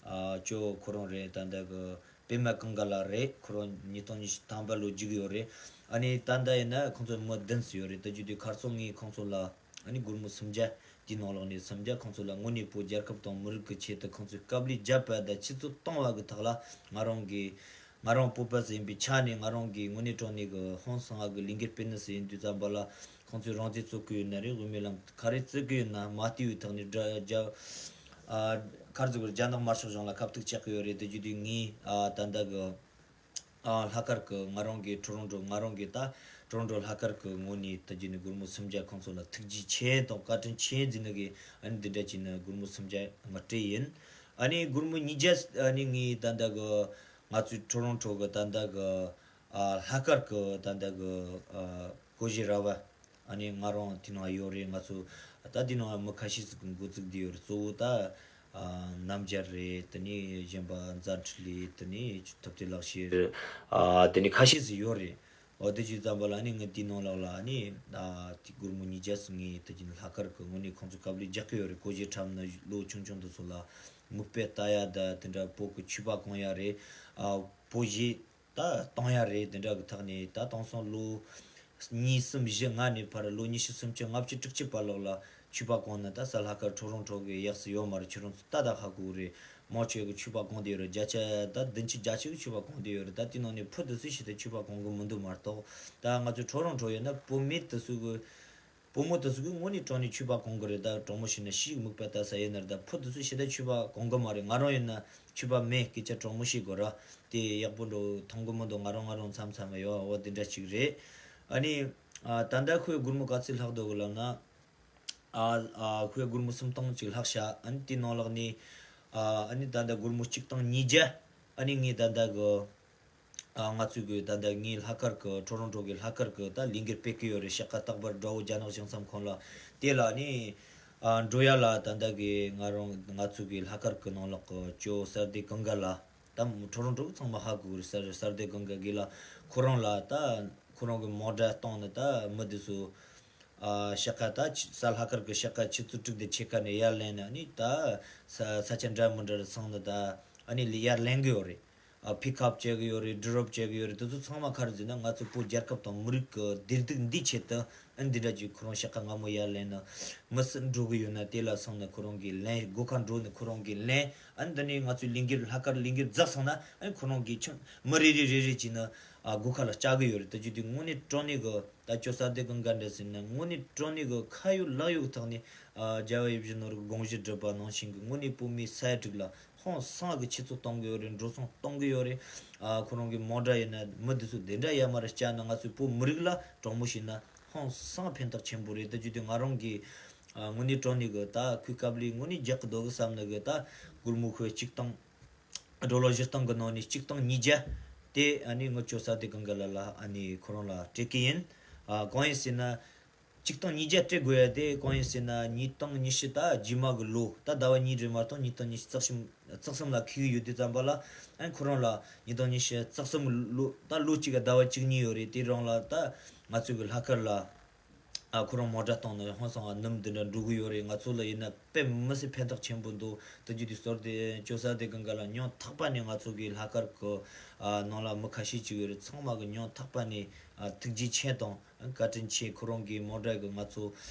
ཨ་ཅོ་ཁོ་རང་རེད། ད་ལྟ་གི་པད་མ་གང་ག་ལ་རེད། ཁོ་རང་ཉིས་སྟོང་ཉི་ཤུ་ཐམ་པ་ལོ་རྒྱུག་ཡོད་རེད། ཨ་ནི་ད་ལྟ་ཡིན་ན་ཁོང་ཚོ་མི་བདུན་ཙམ་ཡོད་རེད། ད་རྒྱུ་དུས་ཁ་རྩང་ངས་ཁོང་ཚོ་ལ་ཨ་ནི་སྒོར་མོ་སུམ་བརྒྱ་དེའི་ནང་ལོགས་ནས་སུམ་བརྒྱ་ཁོང་ཚོ་ལ་དངོས་གནས་བོད་རྒྱལ་ཁབ་དང་མི་རིགས་ཀྱི་ཆེད་དུ་ཁོང་ཚོས་དཀའ་ལས་བརྒྱབ་པ་དང་ཆུ་ཚོད་བཏང་བ་གི་ཐོག་ལ་ང་རང་གི་ང་རང་བོད་པ་ཟིག་ཡིན་པའི་ཆ་ནས་ང་རང་གི་དངོས་གནས་དྲང་གནས་ཀྱི་ཧང་སང་ང་གི་ལས་འགུལ་སྤེལ་ནི་ཟིག་ཡིན་དུས་ཙམ་པ་ལ་ཁོང་ཚོས་རང་བཙན་རྩོད་ཀྱི་ཡོད་ན་རེད། དབུ་མའི་ལམ་ག་རེ་རྩོད་ཀྱི་ཡོད་ན་མ་བལྟས་པའི་ཐོག་ནས་དགྲ་རྒྱ་ཨ་ཁར་ཟུག་གི་རྒྱ་ནག་དམར་ཤོག་གཞུང་ལ་ཁ་ཐུག་བཅག་གི་ཡོད་རེད། དེ་བརྒྱུད་དུས་ངས་ཨ་ད་ལྟ་གི་ཨ་ལྷག་དཀར་གི་ང་རང་གི་ཊོ་རོན་ཊོ་ང་རང་གི་ད་ཊོ་རོན་ཊོ་ལྷག་དཀར་གི་ངོས་ནས་ད་རྒྱུ་ནས་སྒོར་མོ་སུམ་བརྒྱ་ཁོང་ཚོ་ལ་ཐུགས་རྗེ་ཆེ་དང་བཀའ་དྲིན་ཆེ་ཟེར་ནི་གི་ཨ་ནི་འདི་འདྲ་བྱས་ནས་སྒོར་མོ་སུམ་བརྒྱ་ང་སྤྲད་ཡིན། ཨ་ནི་སྒོར་མོ་ཉིས་བརྒྱ་ཨ་ནི་ངས་ད་ལྟ་གི་ང་ཚོའི་ཊོ་རོན་ཊོ་གི་ད་ལྟ་གི་ཨ་ལྷག་དཀར་གི་ད་ལྟ་གི་ཨ་སྒོར་གཞས་ར་བ། ཨ་ནི་ང་རང་དེ་ནང་ཡོད་རེད། ང་ཚོ་ད་དེ་ནང་མི་ཁ་ཤས་ཤིག་གི་འགོ་བཙུགས་བསྡད་ཡོད་རེད། གཙོ་བོ་ད་ཨ་རྣམ་རྒྱལ་རེད། དེ་ནས་གཞན་པ་མཛའ་འཕྲིན་ལས། དེ་ནས་ཐུབ་བསྟན་ལགས་ཤེས་རེད། ཨ་དེ་ནས་ཁ་ཤས་ཤིག་ཡོད་རེད། འོ་དེ་བྱས་ཙམ་པ་ལ་ཨ་ནི་ངས་དེ་ནང་ལོགས་ལ་ཨ་ནི་ཨ་དེ་སྒོར་མོ་ཉིས་བརྒྱ་ཙམ་ངས་དེ་བྱས་ནས་ལྷག་དཀར་གི་ངོས་ནས་ཁོང་ཚོ་དཀའ་ལས་རྒྱག་གི་ཡོད་རེད། སྒོར་གཞས་འཁྲབ་ན་ལོ་ཆུང་ཆུང་དེ་ཚོ་ལ་མིག་དཔེ་ལྟ་ཡ་ད་དེ་འདྲ་བོད་གི་ཕྱུ་པ་གོན་ཡ་རེད། ཨ་བོད་གཞས་ད་གཏོང་ཡ་རེད། དེ་འདྲ་གི་ཐག་ནས་ད་དེང་སང་ལོ་གཉིས་གསུམ་བཞི་ལྔ་ནས་ཕར་ལོ་ཉི་ཤུ་སུམ་ཅུ་ལྔ་བཅུ་དྲུག་ཅུ་བར་ལོགས་ལ་ཕྱུ་པ་གོན་ནི་ད་གཟའ་ལྷག་དཀར་ཊོ་རོན་ཊོ་གི་གཡག་སུ་ཡོད་མ་རེད། ཁྱོད་རང་ཚོ་ད་ད་ཧ་གོ་གི་རེད། མང་ཆེ་གི་ཕྱུ་པ་གོན་བསྡད་ཡོད་རེད། བརྒྱ་ཆ་ད་བདུན་ཅུ་བརྒྱད་ཅུ་གི་ཕྱུ་པ་གོན་བསྡད་ཡོད་རེད། ད་དེ་ནང་ནས་བུ་དེ་ཚོས་ཞིག་ད་ཕྱུ་པ་གོན་གི་མི་འདུག་མ་གཏོགས། ད་ང་ཚོ་ཊོ་རོན་ཊོ་ཡོད་ན་བུད་མེད་དེ་ཚོ་གི་ བུ་མོ་དེ་ཚོ་གིས་དངོས་གནས་དྲང་གནས་ཆོས་པ་གོན་གི་རེད། ད་དྲང་མོ་བཤད་ན་ཕྱིའི་མིག་དཔེ་ལྟ་ས་ཡིན་ན་རེད། ད་བུ་དེ་ཚོ་ཞེ་དྲག་ཆོས་པ་གོན་གི་མ་རེད། ང་རང་ཡིན་ན་ཆོས་པ་མིན། སྐད་ཆ་དྲང་མོ་བཤད་དགོས་ར། དེ་ཡག་པོ་འགྲོ་མཐོང་གི་མི་འདུག་ང་རང་ང་རང་མཚམས་མཚམས་ཡོད། འོ་དེ་འདྲ་ཅིག་རེད། ཨ་ནི་ཨ་ད་ལྟ་ཁོའི་སྒོར་མོ་ག་ཚོད་ལྷག་འདུག་གི་ལབ་ན། ཨ་ཨ་ཁོའི་སྒོར་མོ་སུམ་སྟོང་ཅིག་ལྷག་ཤག་ཨ་ནི་དེའི་ནང་ལོགས་ནས་ཨ་ཨ་ནི་ད་ལྟ་སྒོར་མོ་གཅིག་སྟོང་ཉིས་བརྒྱ། ཨ་ནི་ངས་ད་ལྟ་གི་ཨ་ང་ཚོའི་གི་ད་ལྟ་ངའི་ལྷག་དཀར་གི་ཊོ་རོན་ཊོ་གི་ལྷག་དཀར་གི་ད་ལས་འགུལ་སྤེལ་གི་ཡོད་རེད། ཤག་ཁ་རྟག་པར་དགྲ་བོ་རྒྱ་ནག་གཞུང་ཚབ་ཁང་ལ། དེ་ལ་ནི་ཨ་འགྲོ་ཡ་ལ་ད་ལྟ་གི་ང་རང་ང་ཚོའི་གི་ལྷག་དཀར་གི་ནང་ལོགས་གི་ཇོ་སར་དེ་གང་ག་ལ། ད་ཊོ་རོན་ཊོ་གི་ཚང་མ་ཧ་གོ་གི་རེད། སར་སར་དེ་གང་ག་གི་ལ་ཁོ་རང་ལ་ད་ཁོ་རང་གི་མོ་ཊ་བཏང་ནས་ད་མི་དེ་ཚོ་ཨ་ཤག་ཁ་ད་ཆི་ས་ལྷག་དཀར་གི་ཤག་ཁ་ཆུ་ཚོད་དྲུག་དེ་ཕྱེད་ཀ་ནས་ཡར་ལེན་ནས་ནི་ད་ས་ས་ཆ་འདྲ་མི་འདྲ་རུ་སོང་ནས་ད་ཨ་ནི་ལི་ཡར་ལེན་གི་ཡོད་རེད། ཨ་པིག་ཨབ་བྱེད་གི་ཡོད་རེད། ཌི་རོབ་བྱེད་གི་ཡོད་རེད། དེ་ཚོ་ཚང་མ་ག་རེ་ཟེར་ན་ང་ཚོ་བོད་རྒྱལ་ཁབ་དང་མི་རིགས་ཀྱི་བདེ་སྡུག་འདིའི་ཆེད་དུ་ཨ་ནི་འདི་འདྲ་ཅིག་ཁོ་རང་ཤག་ཁ་སྔ་མོ་ཡར་ལེན་ནས་མི་སུ་འགྲོ་གི་ཡོད་ན་དེ་ལ་སོང་ནས་ཁོ་རང་གིས་ལེན། སྒོ་ཁ་འགྲོ་ནས་ཁོ་རང་གིས་ལེན། ཨ་ནི་འདི་ནས་ང་ཚོའི་ལས་འགུལ་ལྷག་དཀར་ལས་འགུལ་རྫོགས་སོང་ན་ཨ་ནི་ཁོ་རང་གིས་ཁྱོད་མི་རེ་རེ་རེ་རེ་བྱས་ནས་ཨ་སྒོ་ཁ་ལ་བཅར་གི་ཡོད་རེད། ད་རྒྱུ་དེ་དངོས་གནས་དྲང་གནས་གི་ད་ཇོ་སར་དེ་གང་ག་འདྲ་ཟེར་ན་དངོས་གནས་དྲང་གནས་གི་ཁ་ཡོད་ལག་ཡོད་ཀྱི་ཐོག་ནས་ཨ་རྒྱལ་བ་ཡིད་བཞིན་ནོར་བུའི་དགོངས་གཞི་སྒྲུབ་པ་ནང་བཞིན་གི་དངོས་གནས་བོད་མི་ས་ཡ་དྲུག་ལ་ཧང་སང་གི་ཆུ་ཚོད་གཏོང་གི་ཡོད་རེད། འགྲོ་སོང་གཏོང་གི་ཡོད་རེད། ཨ་ཁོ་རང་གི་མོ་ཊ་ཡིན་ན་མི་འདི་ཚོ་དེ་འདྲ་ཡར་མར་བཅར་ན་ང་ཚོའི་བོད་མི་རིགས་ལ་དྲང་མོ་བཤད་ན་ཧང་སང་ཕན་ཐོགས་ཆེན་པོ་རེད། ད་རྒྱུ་དེ་ང་རང་གི་ཨ་དངོས་གནས་དྲང་གནས་གི་ད་ཁོའི་སྐབས་ལས་དངོས་གནས་རྒྱག་གི་འདུག་གི་བསམ་ནི་གི་ད་སྒོར་མོ་ཁོས་གཅིག་སྟོང་ཌོ་ལར་བཞི་སྟོང་གི་ནང་ནས་གཅིག་སྟོང་ཉིས་བརྒྱ་དེ་ཨ་ནི་ངི་ཇོ་སར་དེ་གང་ག་ལ་ལ་ཨ་ནི་ཁོ་རང་ལ་སྤྲད་གི་ཡིན། ཨ་གང་ཡིན་ཟེར་ན། གཅིག་སྟོང་ཉིས་བརྒྱ་སྤྲད་དགོས་ཡ་དེ་གང་ཡིན་ཟེར་ན་ཉིས་སྟོང་ཉི་ཤུ་ད་རྗེས་མ་གི་ལོ་ད་ཟླ་བ་གཉིས་རེད་མ་གཏོགས་ཉིས་སྟོང་ཉི་ཤུ་རྩ་གསུམ་རྩ་གསུམ་ལ་འཁེལ་གི་ཡོད་དུས་ཙམ་པ་ལ་ཨ་ཁོ་རང་ལ་ཉིས་སྟོང་ཉི་ཤུ་རྩ་གསུམ་ལོ་ད་ལོ་གཅིག་ག་ཟླ་བ་བཅུ་གཉིས་ཡོད་རེད། དེ་རང་ལ་ད་ང་ཚོའི་གི་ལྷག་དཀར་ལ་ཨ་ཁོ་རང་མོ་ཊ་བཏང་ནས་ཧང་སང་ང་སྣུམ་འདི་འདྲ་འགྲོ་གི་ཡོད་རེད། ང་ཚོ་ལ་ཡིན་ན་དཔེ་མི་སྲིད་ཕན་ཐོགས་ཆེན་པོ་འདུག་ད་རྒྱུ་དེ་ཟུར་དེ་ཇོ་སར་དེ་གང་ག་ལ་སྙིང་ཐག་པ་ནས་ང་ཚོ་གི་ལྷག་དཀར་གི་ཨ་ནང་ལ་མི་ཁ་ཤས་ཅིག་ཡོད་རེད། ཚང་མ་གི་སྙིང་ཐག་པ་ནས་ཨ་ཐུགས་རྗེ་ཆེ་དང་། བཀའ་དྲིན་ཆེ། ཁོ་རང་གི་མོ་ཊ་གིས་ང་ཚོ་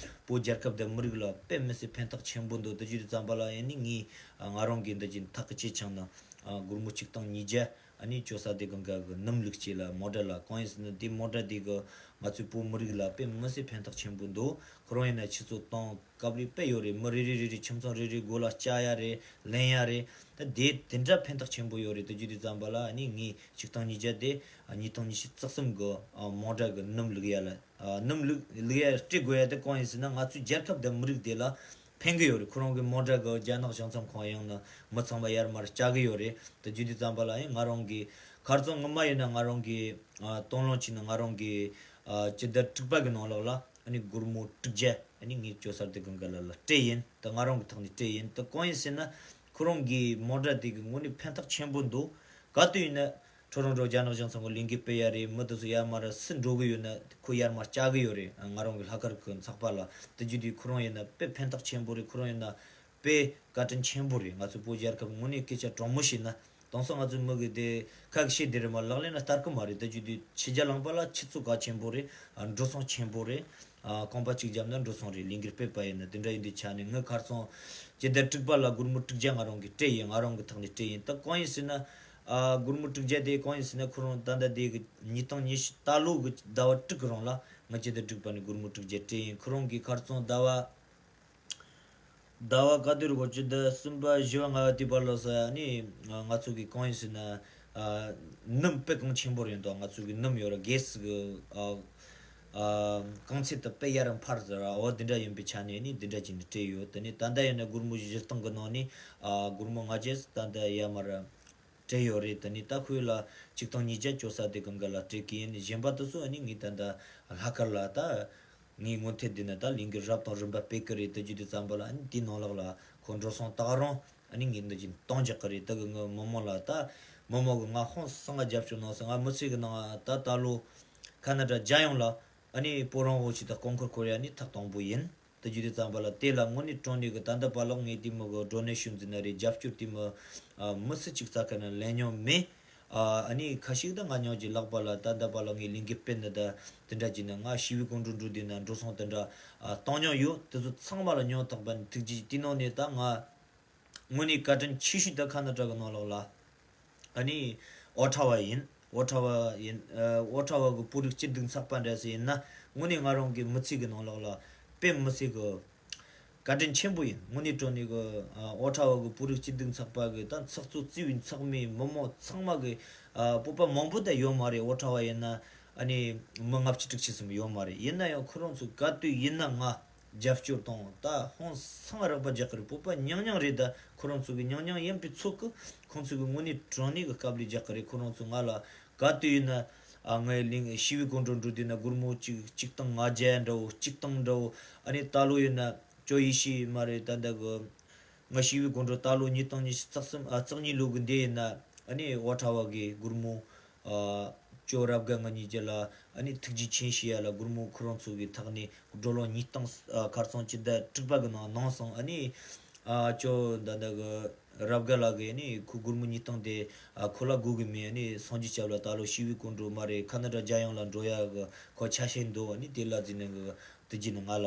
བོད་རྒྱལ་ཁབ་དང་མི་རིགས་ལ་དཔེ་མི་སྲིད་ཕན་ཐོགས་ཆེན་པོ་འདུག་དེ་བྱེད་དུས་ཙམ་པ་ལ་ཡིན་ནི་ངས་ང་རང་གི་འདི་བཞིན་ཐག་གི་ཆེ་ཆང་ན་སྒོར་མོ་གཅིག་སྟོང་ཉིས་བརྒྱ་ཨ་ནི་ཇོ་སར་དེ་གང་ག་གི་སྣུམ་བླུགས་བྱས་ལ་མོ་ཊ་ལ། གང་ཡིན་ཟེར་ན་དེ་མོ་ཊ་དེ་གི་ང་ཚོའི་བོད་མི་རིགས་ལ་དཔེ་མི་སྲིད་ཕན་ཐོགས་ཆེན་པོ་འདུག་ཁོ་རང་ཡིན་ན་ཆུ་ཚོད་གཏོང་སྐབས་རེ་དཔེ་ཡོད་རེད། མི་རེ་རེ་རེ་རེ་ཁྱིམ་ཚང་རེ་རེ་སྒོ་ལ་བཅར་ཡ་རེད། ལེན་ཡ་རེད། ད་དེ་དེ་འདྲ་ཕན་ཐོགས་ཆེན་པོ་ཡོད་རེད། དེ་བྱེད་དུས་ཙམ་པ་ལ་ཨ་ནི་ངས་གཅིག་སྟོང་ཉིས་བརྒྱ་དེ་ཉིས་སྟོང་ཉི་ཤུ་རྩ་གསུམ་གི་མོ་ཊ་གི་སྣུམ་བླུགས་ཡ་ལ། སྣུམ་བླུགས་བླུགས་ཡ་སྤྲད་དགོས་ཡ་དེ་གང་ཡིན་ཟེར་ན་ང་ཚོའི་རྒྱལ་ཁབ་དང་མི་རིགས་དེ་ལ་ཕན་གི་ཡོད་རེད། ཁོ་རང་གི་མོ་ཊ་གི་རྒྱ་ནག་གཞུང་ཚབ་ཁང་ཡང་ནས་མི་ཚང་མ་ཡར་མར་བཅར་གི་ཡོད་རེད། དེ་བྱེད་དུས་ཙམ་པ་ལ་ཨ་ནི་ང་རང་གི་ཁ་རྩང་ངོ་མ་ཡིན་ན་ང་རང་གི་ཨ་སྟོང་ལོང་བྱས་ན་ང་རང་གི་ཨ་སྤྱི་ཟླ་དྲུག་པ་གི་ནང་ལོགས་ལ་ཨ་ནི་སྒོར་མོ་དྲུག་བརྒྱ་ཨ་ནི་ངས་ཇོ་སར་དེ་གང་ག་ལ་ལ་སྤྲད་ཡིན། ད་ང་རང་གི་ཐོག་ནས་སྤྲད་ཡིན། ད་གང་ཡིན་ཟེར་ན་ཁོ་རང་གི་མོ་ཊ་དེ་གི་དངོས་གནས་ཕན་ཐོགས་ཆེན་པོ་འདུག་ག་དུས་ཡིན་ན་ཊོ་རོན་ཊོ་རྒྱ་ནག་གཞུང་ཚབ་ཁང་ལས་འགུལ་སྤེལ་ཡ་རེད། མི་དེ་ཚོ་ཡར་མར་སུ་འགྲོ་གི་ཡོད་ན་ཁོ་ཡར་མར་བཅར་གི་ཡོད་རེད། ང་རང་གི་ལྷག་དཀར་གི་ཚགས་པར་ལ། དེ་བྱེད་དུས་ཁོ་རང་ཡིན་ན་དཔེ་ཕན་ཐོགས་ཆེན་པོ་རེད། ཁོ་རང་ཡིན་ན་དཔེ་བཀའ་དྲིན་ཆེན་པོ་རེད། ང་ཚོ་བོད་རྒྱལ་ཁབ་དངོས་གནས་སྐད་ཆ་དྲང་མོ་བཤད་ན། དེང་སང་ང་ཚོའི་མི་གི་དེ་ཁ་གི་བཤད་དེ་རེད་མ་ལག་ལེན་ལ་བསྟར་གི་མ་རེད། ད་རྒྱུ་དེ་ཕྱི་རྒྱལ་ལངས་པ་ལ་ཆུ་ཚོད་གལ་ཆེན་པོ་རེད། ཨ་འགྲོ་སོང་ཆེན་པོ་རེད། ཨ་རྐང་པ་གཅིག་བརྒྱབ་ན་འགྲོ་སོང་རེད། ལས་འགུལ་སྤེལ་པ་ཡིན་ན་དེ་འདྲ་ཡིན་དུས་ཆ་ནས་ངའི་ཁ་རྩང་སྤྱི་ཟླ་དྲུག་པ་ལ་སྒོར་མོ་དྲུག་བརྒྱ་ང་རང་གི་སྤྲད་ཡིན། ང་རང་གི་ཐོག་ནས་སྤྲད་ཡིན། ད་གང་ཡིན་ཟེར་ན། ཨ་སྒོར་མོ་དྲུག་བརྒྱ་དེ་གང་ཡིན་ཟེར་ན་ཁོ་རང་ད་ལྟ་དེ་གི་ཉིས་སྟོང་ཉི་ཤུ་ད་ལོ་གི་ཟླ་བ་དྲུག་གི་རིང་ལ་ང་སྤྱི་ཟླ་དྲུག་པ་ནས་སྒོར་མོ་དྲུག་བརྒྱ་སྤྲད་ཡིན། ཁོ་རང་གི་ཁ་རྩང་ཟླ་བ། ཟླ་བ་ག་དུས་རེད་གོ། སྤྱི་ཟླ་གསུམ་པ་བཞི་བ་ལྔ་བ་དེའི་བར་ལ་ས་ནི་ང་ཚོ་གི་གང་ཡིན་ཟེར་ན། ཨ་སྣུམ་དཔེ་གོང་ཆེན་པོ་རེད་འདུག་ང་ཚོ་གི་སྣུམ་ཡོད་ར་གེ་སི་གི་ཨ་ཨ་རྐང་ཚད་དུ་དཔེ་ཡར་འཕར་ཟེར་ར། འོ་དེ་འདྲ་ཡིན་པའི་ཆ་ནས་ནི་དེ་འདྲ་བྱས་ནས་སྤྲད་ཡོད། དེ་ནི་ད་ལྟ་ཡིན་ན་སྒོར་མོ་བཞི་སྟོང་གི་ནང་ནས་ཨ་སྒོར་མོ་ལྔ་བརྒྱ་ད་ལྟ་ཡར་མར་སྤྲད་ཡོད་རེད། དེ་ནི་ད་ཁོས་ལ་གཅིག་སྟོང་ཉིས་བརྒྱ་ཇོ་སར་དེ་གང་ག་ལ་སྤྲད་གི་ཡིན། གཞན་པ་དེ་ཚོ་ཨ་ནི་ངས་ད་ལྟ་ལྷག་དཀར་ལ་ད། ངའི་སྔོན་ཐད་འདི་ན་ད་ལས་འགུལ་རབ་དང་རིམ་པ་སྤེལ་གི་རེད། དེ་བརྒྱུད་དེ་ཙམ་པ་ལ་ཨ་ནི་དེའི་ནང་ལོགས་ལ་ཁོ་འགྲོ་སོང་ད་ག་རང་ཨ་ནི་ངས་འདི་བཞིན་གཏོང་རྒྱག་གི་རེད། ད་གི་ངའི་མི་མང་ལ་ད་མི་མང་གི་ང་ཧང་སང་ང་རྒྱབ་སྐྱོར་གནང་སོང་། ང་མི་ཚེ་གི་ནང་ད་ད་ལོ་ཁ་ན་ཌ་རྒྱལ་ཡོངས་ལ་ཨ་ནི་སྤོ་རང་འོ་ཆི་ད་ཀོང་ཁུར་ཁོར་ཡ་ནི་ཐག་དང་པོ་ཡིན། དེ་བརྒྱུད་དེ་ཙམ་པ་ལ་དེ་ལ་དངོས་གནས་དྲང་གནས་གི་ད་ལྟ་བར་ལ་ངས་དེ་མི་གི་ཌོ་ནེ་ཤན་ཟེར་ན་རེད། རྒྱབ་སྐྱོར་དེ་མི་ཨ་མི་སུ་གཅིག་རྩ་ཁ་ན་ལེན་མྱོང་མེད། ཨ་ཨ་ནི་ཁ་ཤས་ད་ང་ཉོ་གི་ལག་པ་ལ་ད་ལྟ་བར་ལ་ངའི་ལས་འགུལ་སྤེལ་ནི་ད་དེ་འདྲ་བྱས་ན་ང་ཞི་བའི་གོམ་བགྲོད་འགྲོ་དུས་ན་འགྲོ་སོང་དེ་འདྲ་ཨ་བཏང་མྱོང་ཡོད། དེ་ཚོ་ཚང་མ་ལ་སྙིང་ཐག་པ་ནས་ཐུགས་རྗེ་ཆེ། དེ་ནང་ནས་ད་ང་དངོས་གནས་བཀའ་དྲིན་ཆེ་ཤོས་ད་ཁ་ན་ཌ་གི་ནང་ལོགས་ལ་ཨ་ནི་ཨོ་ཊ་ཝ་ཡིན། ཨོ་ཊ་ཝ་ཡིན། ཨ་ཨོ་ཊ་ཝ་གི་བོད་རིགས་སྐྱིད་སྡུག་ཚགས་པ་འདྲ་ཟེར་ཡིན་ན་དངོས་གནས་ང་རང་གི་མི་ཚེ་གི་ནང་ལོགས་ལ་ དཔེ་མི་སྲིད་གི་བཀའ་དྲིན་ཆེན་པོ་ཡིན། དངོས་གནས་དྲང་གནས་གི་ཨ་ཨོ་ཁྲ་བ་གི་བོད་རིགས་སྤྱི་མཐུན་ཚོགས་པ་གི་ད་ཚོགས་གཙོ་གཙོས་པའི་ཚོགས་མི་མི་མང་ཚང་མ་གི་ཨ་བོད་པ་མང་པོ་ད་ཡོད་མ་རེད། ཨོ་ཁྲ་བ་ཡིན་ན་ཨ་ནི་མི་ལྔ་བཅུ་དྲུག་ཅུ་ཙམ་ཡོད་མ་རེད། ཡིན་ན་ཡང་ཁོ་རང་ཚོ་ག་དུས་ཡིན་ན་ང་རྒྱབ་སྐྱོར་དང་ད་ཧང་སང་རག་པ་རྒྱག་གི་རེད། བོད་པ་ཉུང་ཉུང་རེད། ད་ཁོ་རང་ཚོ་གི་ཉུང་ཉུང་ཡིན་པའི་ཚོད་ཀྱིས་ཁོང་ཚོ་གི་དངོས་གནས་དྲང་གནས་གི་དཀའ་ལས་རྒྱག་གི་རེད། ཁོ་རང་ཚོ་ང་ལ་ག་དུས་ཡིན་ན་ཨ་ངའི་གླིང་ཞི་བའི་སྐོར་འགྲོ་འགྲོ་དུས་ན་སྒོར་མོ་གཅིག་གཅིག་སྟོང་ལྔ་བརྒྱ་འདྲ་བོ། གཅིག་སྟོང་འདྲ་བོ། ཨ་ནི་ད་ལོ་ཡིན་ན་ཅོ་ཡེ་ཤེས་མ་རེད། ད་ལྟ་གི་ང་ཞི་བའི་སྐོར་འགྲོ་ད་ལོ་ཉིས་སྟོང་ཉི་ཤུ་རྩ་གསུམ་ཨ་རྩ་གཉིས་ལོ་གི་འདི་ཡིན་ན་ཨ་ནི་ཨོ་ཁྲ་བ་གི་སྒོར་མོ་ཨ་ཅོ་རབ་དགའ་ང་གཉིས་ཀྱི་ལ་ཨ་ནི་ཐུགས་རྗེ་ཆེ་ཞུ་ཡ་ལ་སྒོར་མོ་ཁོ་རང་ཚོ་གི་ཐོག་ནས་ཌོ་ལར་ཉིས་སྟོང་ཨ་ཁ་རྩང་གཅིག་དང་དྲུག་པ་གི་ནང་གནང་སོང་། ཨ་ནི་ཨ་ཅོ་ད་ལྟ་གི་རབ་དགའ་ལགས་ཀྱིས་ནི་ཁོ་སྒོར་མོ་ཉིས་སྟོང་དེ་ཨ་ཁོ་ལ་དགོས་གི་མེད། ཨ་ནི་སངས་རྒྱས་སྐྱབས་ལ་ད་ལོ་ཞི་བའི་སྐོར་འགྲོ་མ་རེད། ཁ་ན་ཌ་རྒྱལ་ཡོངས་ལ་འགྲོ་ཡ་གི་ཁོ་ཆ་ཤས་འདུག་ཨ་ནི་དེ་ལ་འཛིན་ནས་གི་དེ་གྱིས་ནི་ང་ལ་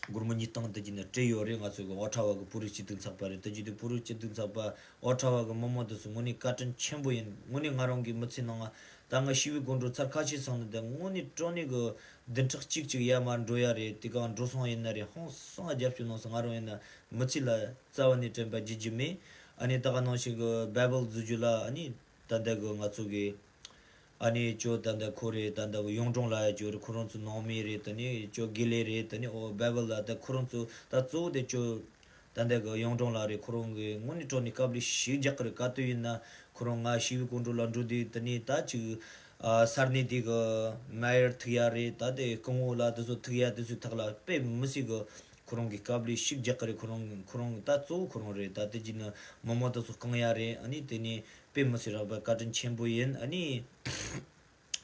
སྒོར་མོ་ཉིས་སྟོང་དེ་གྱིས་ནི་སྤྲད་ཡོད་རེད། ང་ཚོ་གི་ཨོ་ཁྲ་བ་གི་བོད་རིགས་སྤྱི་མཐུན་ཚོགས་པ་རེད། དེ་བརྒྱུད་དེ་བོད་རིགས་སྤྱི་མཐུན་ཚོགས་པ་ཨོ་ཁྲ་བ་གི་མི་མང་དེ་ཚོ་དངོས་གནས་བཀའ་དྲིན་ཆེན་པོ་ཡིན། དངོས་གནས་ང་རང་གི་མི་ཚེ་ནང་ང་ད་ང་ཞི་བའི་སྒོར་འགྲོ་ཚར་ཁ་ཤས་སོང་ནི་དེ་དངོས་གནས་དྲང་གནས་གི་བདུན་ཕྲག་གཅིག་ཅིག་ཡར་མར་འགྲོ་ཡ་རེད། དེ་ག་འགྲོ་སོང་ཡིན་ན་རེད། ཧང་སང་རྒྱབ་སྐྱོར་གནང་སོང་། ང་རང་ཡིན་ན་མི་ཚེ་ལ་རྩ་བ་ནས་དྲན་པ་བརྗེད་རྒྱུ་མེད། ཨ་ནི་ད་ག་ནང་བཞིན་གི་བྷེ་བལ་བཟོ་རྒྱུ་ལ་ཨ་ནི་ད་ལྟ་གི་ང་ཚོ་གི་ཨ་ནི་ཅོ་ད་ལྟ་ཁོ་རེད། ད་ལྟ་གི་གཡུང་དྲུང་ལགས་ཡ་ཅོ་རེད། ཁོ་རང་ཚོ་ནང་མི་རེད། ད་ནི་ཅོ་དགེ་ལེགས་རེད། ད་ནི་ཨོ་བྷེ་བལ་ལ་ད་ཁོ་རང་ཚོ་ད་གཙོ་བོ་དེ་ཅོ་ད་ལྟ་གི་གཡུང་དྲུང་ལགས་རེད། ཁོ་རང་གི་དངོས་གནས་དྲང་གནས་དཀའ་ལས་ཞིག་རྒྱག་གི་རེད། ག་དུས་ཡིན་ན་ཁོ་རང་ང་ཞི་བའི་སྐོར་འགྲོ་ལ་འགྲོ་དུས་ད་ནི་ད་ཅིག་ཨ་ས་གནས་དེ་གི་མེ་ཡར་ཐུག་ཡ་རེད། ད་དེ་སྐུ་ངོ་ལ་དེ་ཚོ་ཐུག་ཡ་དེ་ཚོའི་ཐོག་ལ་དཔེ་མི་སྲིད་གི་ཁོ་རང་གི་དཀའ་ལས་ཤུགས་རྒྱག་གི་རེད། ཁོ་རང་ཁོ་རང་ད་གཙོ་བོ་ཁོ་རང་རེད། ད་དེ་གྱིས་ནི་མི་མང་དེ་ཚོ་བསྐང་ཡ་རེད། ཨ་ནི་དེ་ནི་དཔེ་མི་སྲིད་རག་པ་བཀའ་དྲིན་ཆེན་པོ་ཡིན། ཨ་ནི་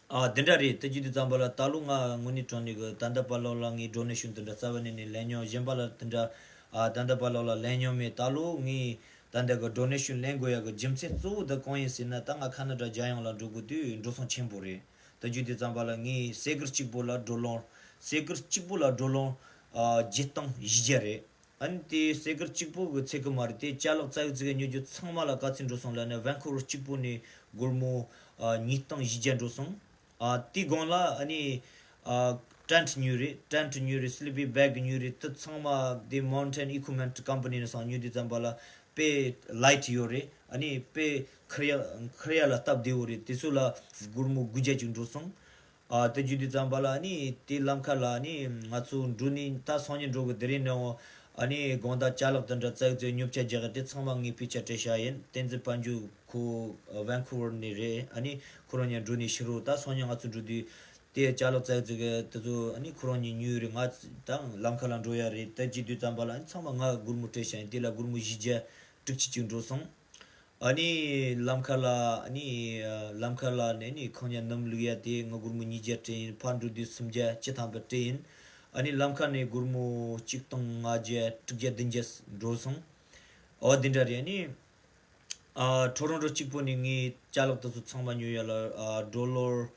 ཨ་དེ་འདྲ་རེད། དེ་བརྒྱུད་དེ་ཙམ་པ་ལ་ད་ལོ་ང་དངོས་གནས་དྲང་གནས་གི་ད་ལྟ་བར་ལོག་ལ་ངས་ཌོ་ནེ་ཤན་དེ་འདྲ་རྩ་བ་ནས་ནས་ལེན་མྱོང་། གཞན་པ་ལ་དེ་འདྲ་ཨ་ད་ལྟ་བར་ལོག་ལ་ལེན་མྱོང་མེད། ད་ལོ་ངས་ད་ལྟ་གི་ཌོ་ནེ་ཤན་ལེན་དགོས་ཡ་གི་རྒྱུ་མཚན་གཙོ་བོ་དེ་གང་ཡིན་ཟེར་ན་ད་ང་ཁ་ན་ཌ་རྒྱལ་ཡོངས་ལ་འགྲོ་དགོས་དུས་འགྲོ་སོང་ཆེན་པོ་རེད། དེ་བརྒྱུད་དེ་ཙམ་པ་ལ་ངས་སེ་གོལ་གཅིག་པོ་ལ་ཌོ་ལར་སེ་གོལ་གཅིག་པོ་ལ་ཌོ་ལར་ཨ་བརྒྱད་སྟོང་བཞི་བརྒྱ་རེད། ཨ་ནི་དེ་སེ་གོལ་གཅིག་པོ་གི་ཚད་གི་མ་རེད། དེ་ཅ་ལག་ཙག་ཙིག་ཉོ་རྒྱུ་ཚང་མ་ལ་ག་ཚོད་འགྲོ་སོང་ལབ་ན་ཝན་ཁུ་ཝར་གཅིག་པོ་ནས་སྒོར་མོ་ཨ་ཉིས་སྟོང་བཞི་བརྒྱ་འགྲོ་སོང་། ཨ་དེའི་སྒང་ལ་ཨ་ནི་ཨ་ཊེན་ཊི་ཉོས་རེད། ཊེན་ཊི་ཉོས་རེད། སི་ལི་པིང་བེག་ཉོས་རེད། དེ་ཚང་མ་དེ་མའུན་ཊེན་ཨི་ཀུ་མེན་ཊི་ཀམ་པ་ནི་ནས་སང་ཉོས་དུས་ཙམ་པ་ལ་དཔེ་ལའིཊ་ཡོད་རེད། ཨ་ནི་དཔེ་འཁུར་ཡ་འཁུར་ཡ་ལ་སྟབས་བདེ་བོ་རེད། དེ་ཚོ་ལ་སྒོར་མོ་དགུ་བརྒྱ་ཅིག་འགྲོ་སོང་། ཨ་དེ་བརྒྱུད་དུས་ཙམ་པ་ལ་ཨ་ནི་དེ་ལམ་ཁ་ལ་ཨ་ནི་ང་ཚོ་འགྲོ་ནི་ད་སང་ཉིན་འགྲོ་གི་དེ་རིང་ནས་འོ་ཨ་ནི་དགོང་དག་ཅ་ལག་དེ་འདྲ་ཙག་ཙིག་ཉོ་ཆ་རྒྱག་གི་དེ་ཚང་མ་ངས་དཔེ་ཆ་སྤྲད་བཞག་ཡིན། བསྟན་འཛིན་དཔལ་འབྱོར་ཁོ་ཝན་ཁུ་ཝར་ནས་རེད། ཨ་ནི་ཁོ་རང་གཉིས་འགྲོ་ནས་ཕྱི་རུ་ད་སང་ཉིན་ང་ཚོ་འགྲོ་དུས་དེ་ཅ་ལག་ཙག་ཙིག་གི་དེ་ཚོ་ཨ་ནི་ཁོ་རང་གཉིས་ཉོས་རེད། ང་ད་ལམ་ཁ་ལ་འགྲོ་ཡ་རེད། དེ་བརྒྱུད་དུས་ཙམ་པ་ལ་ཨ་ནི་ཚང་མ་ང་སྒོར་མོ་སྤྲད་བཞག་ཡིན། དེ་ལ་སྒོར་མོ་བཞི་བརྒྱ་དྲུག་ཅུ་ཅིག་འགྲོ་སོང་། ཨ་ནི་ལམ་ཁ་ལ་ཨ་ནི་ལམ་ཁ་ལ་ནས་ནི་ཁང་ཉལ་སྣུམ་བླུག་ཡ་དེ་ང་སྒོར་མོ་ཉིས་བརྒྱ་སྤྲད་ཡིན། ཕར་འགྲོ་དུས་སུམ་བརྒྱ་བཅུ་ཐམ་པ་སྤྲད་ཡིན། ཨ་ནི་ལམ་ཁ་ནས་སྒོར་མོ་གཅིག་སྟོང་ལྔ་བརྒྱ་དྲུག་བརྒྱ་བདུན་བརྒྱ་འགྲོ་སོང་། འོ་དེ་འདྲ་རེད། ཨ་ནི་ཨ་ཊོ་རོན་ཊོ་གཅིག་པོ་ནས་ངས་ཅ་ལག་དེ་ཚོ་ཚང་མ་ཉོ་ཡ་ལ་ཨ་ཌོ་ལར་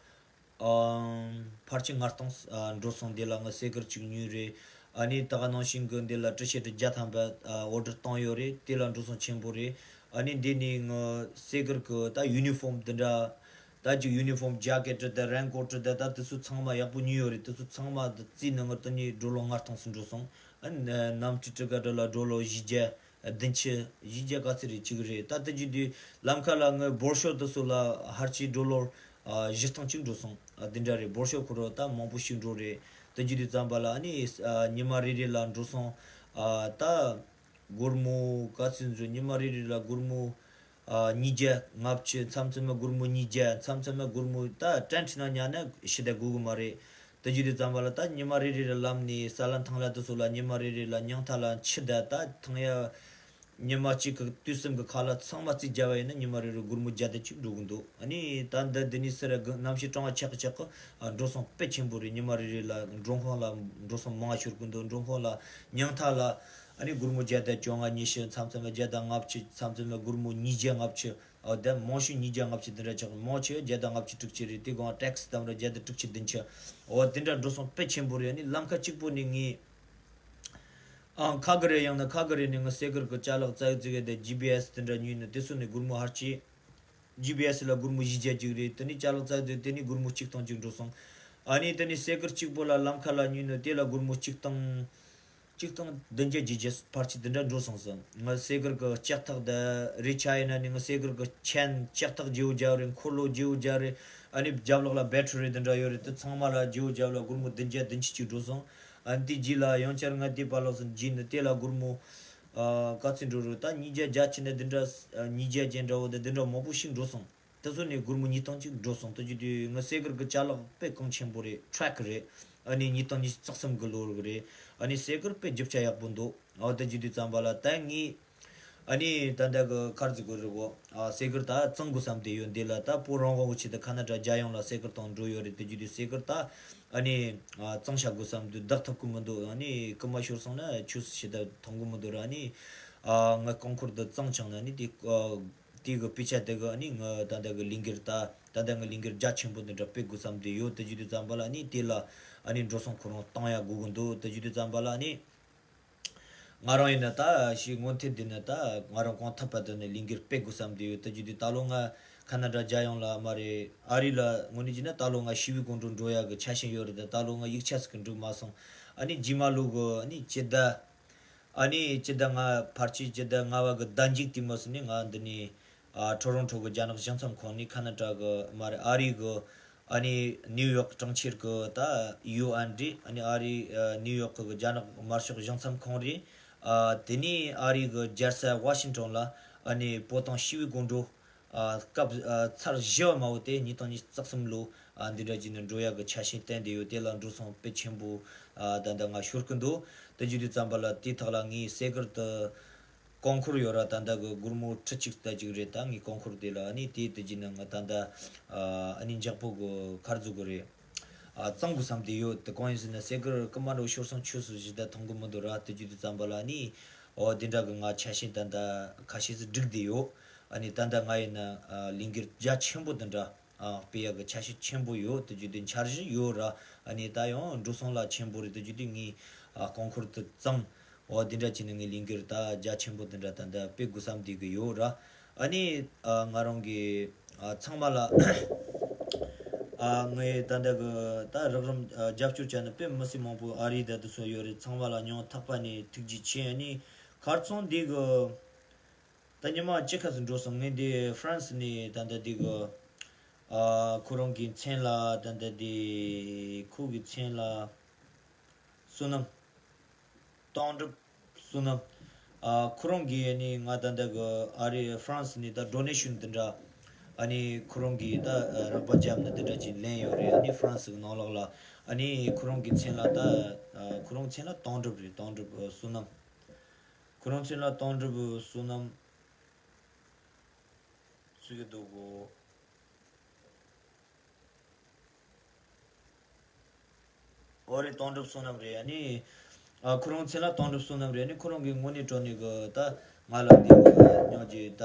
ཨམ། ཕལ་ཆེར་ལྔ་སྟོང་ཨ་འགྲོ་སོང་། དེ་ལ་ང་སེ་གོལ་གཅིག་ཉོས་རེད། ཨ་ནི་ད་ག་ནང་བཞིན་གི་འདི་ལ་ཊི་ཤར་ཊི་བརྒྱ་ཐམ་པ་ཨ་ཨོ་ཌར་བཏང་ཡོད་རེད། དེ་ལ་འགྲོ་སོང་ཆེན་པོ་རེད། ཨ་ནི་འདི་ནི་ང་སེ་གོལ་གི་ད་ཡུ་ནི་ཧྥོམ་འདི་འདྲ་ད་ཅིག་ཡུ་ནི་ཧྥོམ་ཇེ་ཀེཊ་དང་རེན་ཀོཊ་དང་ད་དེ་ཚོ་ཚང་མ་ཡག་པོ་ཉོས་ཡོད་རེད། དེ་ཚོ་ཚང་མ་དེ་རྩིས་ནི་ང་དེ་ནི་ཌོ་ལར་ལྔ་སྟོང་ཙམ་འགྲོ་སོང་། ཨ་ནི་གནམ་གྲུ་ཊི་ཀེ་ཊི་ལ་ཌོ་ལར་བཞི་བརྒྱ། བདུན་ཅུ་བཞི་བརྒྱ་ག་ཚོད་རེད་ཅིག་རེད། ད་དེ་བརྒྱུད་དུས་ལམ་ཁ་ལ་ངའི་འབོར་ཤོག་དེ་ཚོ་ལ་ཕལ་ཆེར་ཌོ་ལར་ཨ་བཞི་སྟོང་ཅིག་འགྲོ་སོང་། ཨ་དེ་འདྲ་རེད། འབོར་ཤོག་ཁོ་རང་ད་མང་པོ་ཞིག་འགྲོ་རེད། དེ་བརྒྱུད་དུས་ཙམ་པ་ལ་ཨ་ནི་ཨ་ཉི་མ་རེ་རེ་ལ་འགྲོ་སོང་ཨ་ད་སྒོར་མོ་ག་ཚོད་འགྲོ། ཉི་མ་རེ་རེ་ལ་སྒོར་མོ་ཨ་ཉིས་བརྒྱ་ལྔ་བཅུ། མཚམས་མཚམས་མ་སྒོར་མོ་ཉིས་བརྒྱ། མཚམས་མཚམས་མ་སྒོར་མོ་ད་ཊེན་ཊི་ནང་ཉར་ན་ཕྱི་ཟླ་དགོས་གི་མ་རེད། དེ་བརྒྱུད་དུས་ཙམ་པ་ལ་ད་ཉི་མ་རེ་རེ་ལ་ལམ་ནས་ས་ལ་ཐང་ལ་དེ་ཚོ་ལ་ཉི་མ་རེ་རེ་ལ་ཉང་ཐ་ལ་ཕྱི་ཟླ་ད་ཐང་ཡ་ཉི་མ་གཅིག་གི་དུས་གསུམ་གི་ཁ་ལ་ཚང་མ་རྩིས་བརྒྱབ་པ་ཡིན་ན་ཉི་མ་རེ་རེ་སྒོར་མོ་བརྒྱ་དང་གཅིག་འགྲོ་གི་འདུག་ཨ་ནི་ད་འདི་འདི་ནས་ཟེར་གི་གནམ་གཤིས་གྲང་བ་ཆགས་གི་ཆགས་གི་ཨ་འགྲོ་སོང་དཔེ་ཆེན་པོ་རེད། ཉི་མ་རེ་རེ་ལ་མགྲོན་ཁང་ལ་འགྲོ་སོང་མང་ཤོར་གི་འདུག་མགྲོན་ཁང་ལ་ཉང་ཐ་ལ་ཨ་ནི་སྒོར་མོ་བརྒྱ་དང་བཅོ་ལྔ་ཉི་ཤུ། མཚམས་མཚམས་ལ་བརྒྱ་དང་ལྔ་བཅུ། མཚམས་མཚམས་ལ་སྒོར་མོ་ཉིས་བརྒྱ་ལྔ་བཅུ། ཨོ་དེ་མང་ཤོས་ཉིས་བརྒྱ་ལྔ་བཅུ་དེ་འདྲ་ཆགས། མང་ཆེ་བ་བརྒྱ་དང་ལྔ་བཅུ་དྲུག་ཅུ་རེད། དེ་གང་ཊེག་སི་བཏང་ར་བརྒྱ་དང་དྲུག་ཅུ་བདུན་ཅུ། ཨོ་དེ་འདྲ་འགྲོ་སོང་དཔེ་ཆེན་པོ་རེད། ཨ་ནི་ལམ་ཁ་གཅིག་པོ་ནས་ངས་ཨང་ཁ་གི་རེད། ཡང་ན་ཁ་གི་རེད་ནས་ངས་སེ་གོལ་གི་ཅ་ལག་ཙག་ཙིག་དེ་ཇི་བི་ཨེ་སི་དེ་འདྲ་ཉོས་ནས་དེ་ཚོ་ནས་སྒོར་མོ་ཕལ་ཆེར་ཇི་བི་ཨེ་སི་ལ་སྒོར་མོ་བཞི་བརྒྱ་ཅིག་རེད། དེ་ནས་ཅ་ལག་ཙག་ཙིག་དེ་ནས་སྒོར་མོ་གཅིག་སྟོང་ཅིག་འགྲོ་སོང་། ཨ་ནི་དེ་ནས་སེ་གར་གཅིག་པོ་ལ་ལམ་ཁ་ལ་ཉུལ་ནས་དེ་ལ་སྒོར་མོ་གཅིག་སྟོང་། གཅིག་སྟོང་བདུན་བརྒྱ་བརྒྱད་བརྒྱ་ཕལ་ཆེར་དེ་འདྲ་འགྲོ་སོང་ཟིན། ང་སེ་གར་གི་ལྕགས་ཐག་དེ་རེ་ཆ་ཡིན་ན་ནི་ང་སེ་གར་གི་ཆེན་ལྕགས་ཐག་བརྗེ་བོ་རྒྱག་རེད། འཁོར་ལོ་བརྗེ་བོ་རྒྱག་རེད། ཨ་ནི་རྒྱབ་ལོགས་ལ་བེ་ཊི་རི་དེ་འདྲ་ཡོད་རེད། དེ་ཚང་མ་ལ་བརྗེ་བོ་རྒྱབ་ལ་སྒོར་མོ་བདུན་བརྒྱ་བདུན་ཅུ་གཅིག་འགྲོ་སོང་། ཨ་ནི་དེ་རྗེས་ལ་ཡང་བསྐྱར་ང་དེ་པ་ལོག་སོང་རྗེས་ནི་དེ་ལ་སྒོར་མོ་ཨ་ག་ཚོད་འགྲོ་རེད། ད་ཉིས་བརྒྱ་བརྒྱ་ཆེ་ན་དེ་འདྲ་ཨ་ཉིས་བརྒྱ་ཅན་འདྲ་བོ་དེ་དེ་འདྲ་མང་པོ་ཞིག་འགྲོ་སོང་། དེ་ཚོ་ནས་སྒོར་མོ་ཉིས་སྟོང་གཅིག་འགྲོ་སོང་། དེ་བརྒྱུད་དུས་ང་སེ་གར་གི་ཅ་ལག་དཔེ་གོང་ཆེན་པོ་རེད། ཊེག་རེད། ཨ་ནི་ཉིས་སྟོང་ཉི་ཤུ་རྩ་གསུམ་གི་ལོ་རིགས་རེད། ཨ་ནི་སེ་གར་དཔེ་རྒྱུ་ཆ་ཡག་པོ་འདུག། ཨོ་དེ་བརྒྱུད་དུས་ཙམ་པ་ལ་ད་ངས་ཨ་ནི་ད་ལྟ་གི་ཁར་ཟིག་གི་རེད་གོ། ཨ་སེ་གར་ད་གཙང་དགོས་བསམ་དེ་ཡོད། འདི་ལ་ད་བོད་རང་དབང་གི་ཆེད་དུ་ཁ་ན་ཌ་རྒྱལ་ཡོངས་ལ་སེ་གར་བཏང་འགྲོ་ཡོད་རེད། དེ་བརྒྱུད་དུས་སེ་གར་ད་ཨ་ནི་ཨ་གཙང་བྱ་དགོས་བསམ་དུས་བདག་ཐུབ་ཀི་མི་འདུག། ཨ་ནི་རྐུ་མ་ཤོར་སོང་ན་ཆོས་སུ་ཞེ་དྲག་མཐོང་གི་མི་འདུག་ར། ཨ་ནི་ཨ་ང་རྐང་འཁོར་འདི་གཙང་བྱུང་ན་ནི་དེ་ཨ། དེ་གི་དཔེ་ཆ་དེ་གི་ཨ་ནི་ང་ད་ལྟ་གི་ལས་འགུལ་ད་ད་ལྟ་ང་ལས་འགུལ་རྒྱ་ཆེན་པོ་འདི་འདྲ་སྤེལ་དགོས་བསམ་དེ་ཡོད། དེ་བརྒྱུད་དུས་ཙམ་པ་ལ་ཨ་ནི་དེ་ལ་ཨ་ནི་འགྲོ་སོང་ཁོ་རང་བཏང་ཡ་དགོས་གི་འདུག། དེ་བརྒྱུད་དུས་ཙམ་པ་ལ་ཨ་ནི་ང་རང་ཡིན་ན་ད་ཞིག་སྔོན་ཐད་འདི་ནི་ད་ང་རང་གང་ཐུབ་པ་དེ་ནི་ལས་འགུལ་སྤེལ་དགོས་བསམ་དེ་ཡོད། དེ་བརྒྱུད་དུས་ད་ལོ་ང་ཁ་ན་ཌ་རྒྱལ་ཡོངས་ལ་མ་རེད། ཨ་རི་ལ་དངོས་གནས་བྱས་ན་ད་ལོ་ང་ཞི་བའི་དགོང་དྲོ་འགྲོ་ཡ་གི་ཆ་ཤས་ཡོད་རེད། ད་ད་ལོ་ང་ཡིག་ཆ་ཟིག་གི་འགྲིག་མ་སོང་། ཨ་ནི་རྗེས་མ་ལོ་གི་ཨ་ནི་སྤྱི་ཟླ་ཨ་ནི་སྤྱི་ཟླ་ལྔ་ཕལ་ཆེར་སྤྱི་ཟླ་ལྔ་པ་གི་ཟླ་མཇུག་དེ་མོ་ཟིག་ནས་ང་འདི་ནས་ཨ་ཊོ་རོན་ཊོ་གི་རྒྱ་ནག་གཞུང་ཚབ་ཁང་ནས་ཁ་ན་ཌ་གི་མ་རེད། ཨ་རི་གི་ཨ་ནི་ནིའུ་ཡོག་གྲོང་ཁྱེར་གི་ད་ཡུ་ཨེན་རེད། ཨ་ནི་ཨ་རི་ཨ་ནིའུ་ཡོག་གི་རྒྱ་ནག་དམར་ཤོག་གཞུང་ཚབ་ཁང་རེད། ཨ་དེ་ནས་ཨ་རི་གི་རྒྱལ་ས་ཝ་ཤིང་ཊོན་ལ་ཨ་ནི་བོད་དོན་ཞི་བའི་དགོང་དྲོ་ཨ་སྐབས་ཨ་ཚར་བཞི་བ་མ་བོ་དེ་ཉིས་སྟོང་ཉི་ཤུ་རྩ་གསུམ་ལོ་ཨ་འདི་འདྲ་བྱས་ནས་འགྲོ་ཡག་གི་ཆ་ཤས་བསྟན་བསྡད་ཡོད། དེ་ལ་འགྲོ་སོང་དཔེ་ཆེན་པོ་ཨ་ད་ལྟ་ང་ཤོར་གི་འདུག། དེ་བརྒྱུད་དུས་ཙམ་པ་ལ་དེ་ཐོག་ལ་ངའི་སེ་གར་དུ་རྐང་འཁོར་ཡོད་ར། ད་ལྟ་གི་སྒོར་མོ་ཁྲི་གཅིག་ལྟ་ཅིག་རེད། ད་ངའི་རྐང་འཁོར་དེ་ལ་ཨ་ནི་དེ་དེ་བརྒྱུད་ནས་ང་ད་ལྟ་ཨ་ནི་འཇག་པོ་གི་ཁར་འཛུལ་གི་རེད། ཨ་གཙང་དགོས་བསམ་དེ་ཡོད། དེ་གང་ཡིན་ཟེར་ན་སེ་གར་རྐུ་མ་འགྲོ་ཤོར་སོང་ཆོས་སུ་ཞེ་དྲག་མཐོང་གི་མི་འདུག་ར། དེ་བརྒྱུད་དུས་ཙམ་པ་ལ་ཨ་ནི་ཨོ་དེ་འདྲ་གི་ང་ཆ་ཤས་ད་ལྟ་ཁ་ཤས་སུ་བསྒྲིགས་བསྡད་ཡོད། ཨ་ནི་ད་ལྟ་ང་ཡིན་ན་ཨ་ལས་འགུལ་རྒྱ་ཆེན་པོ་དེ་འདྲ་ཨ་སྤེལ་ཡག་གི་ཆ་ཤས་ཆེན་པོ་ཡོད། དེ་བརྒྱུད་དེ་འཆར་གཞི་ཡོད་ར། ཨ་ནི་ད་ཡང་འགྲོ་སོང་ལ་ཆེན་པོ་རེད། དེ་བརྒྱུད་དེ་ངས་ཨ་རྐང་འཁོར་དེ་གཙང་། འོ་དེ་འདྲ་བྱས་ནས་ངས་ལས་འགུལ་ད་རྒྱ་ཆེན་པོ་དེ་འདྲ་ད་ལྟ་སྤེལ་དགོས་བསམ་བསྡད་གི་ཡོད་ར། ཨ་ནི་ཨ་ང་རང་གི་ཨ་ཚང་མ་ལ་ཨ་ངས་ད་ལྟ་གི་ད་རགས་རིམ་ཨ་རྒྱབ་སྐྱོར་བྱས་ནས་དཔེ་མི་སྲིད་མང་པོ་ཨ་རི་ད་དུ་སོ་ཡོད་རེད། ཚང་མ་ལ་སྙིང་ཐག་པ་ནས་ཐུགས་རྗེ་ཆེ། ཨ་ནི་ཁ་རྩང་འདི་གི་ད་ཉི་མ་གཅིག་ཁ་སང་འགྲོ་སོང་། ངས་འདི་ཧྥ་རན་སི་ནས་ད་ལྟ་འདི་གི་ཨ་ཁོ་རང་གི་མཚན་ལ་ད་ལྟ་འདི་ཁོ་གི་མཚན་ལ་བསོད་ནམས་དོན་གྲུབ་བསོད་ནམས། ཨ་ཁོ་རང་གིས་ཨ་ནི་ང་ད་ལྟ་གི་ཨ་རི་ཧྥ་རན་སི་ནས་ད་ཌོ་ནེ་ཤོན་འདི་འདྲ་ཨ་ནི་ཁོ་རང་གིས་ད་རོགས་པ་བརྒྱབ་ནས་འདི་འདྲ་ཅིག་ལེན་ཡོད་རེད། ཨ་ནི་ཧྥ་རན་སི་གི་ནང་ལོགས་ལ། ཨ་ནི་ཁོ་རང་གི་མཚན་ལ་ད་ཨ་ཁོ་རང་མཚན་ལ་དོན་གྲུབ་རེད། དོན་གྲུབ་བསོད་ནམས། ཁོ་རང་མཚན་ལ་དོན་གྲུབ་བསོད་ནམས་ཟེར་གི་འདུག་གོ། ཨོ་རེད། དོན་གྲུབ་བསོད་ནམས་རེད། ཨ་ནི་ཨ་ཁོ་རང་མཚན་ལ་དོན་གྲུབ་བསོད་ནམས་རེད། ཨ་ནི་ཁོ་རང་གི་དངོས་གནས་དྲང་གནས་གི་ད་ང་ལ་འདི་གི་ཉོ་རྒྱུ་ད་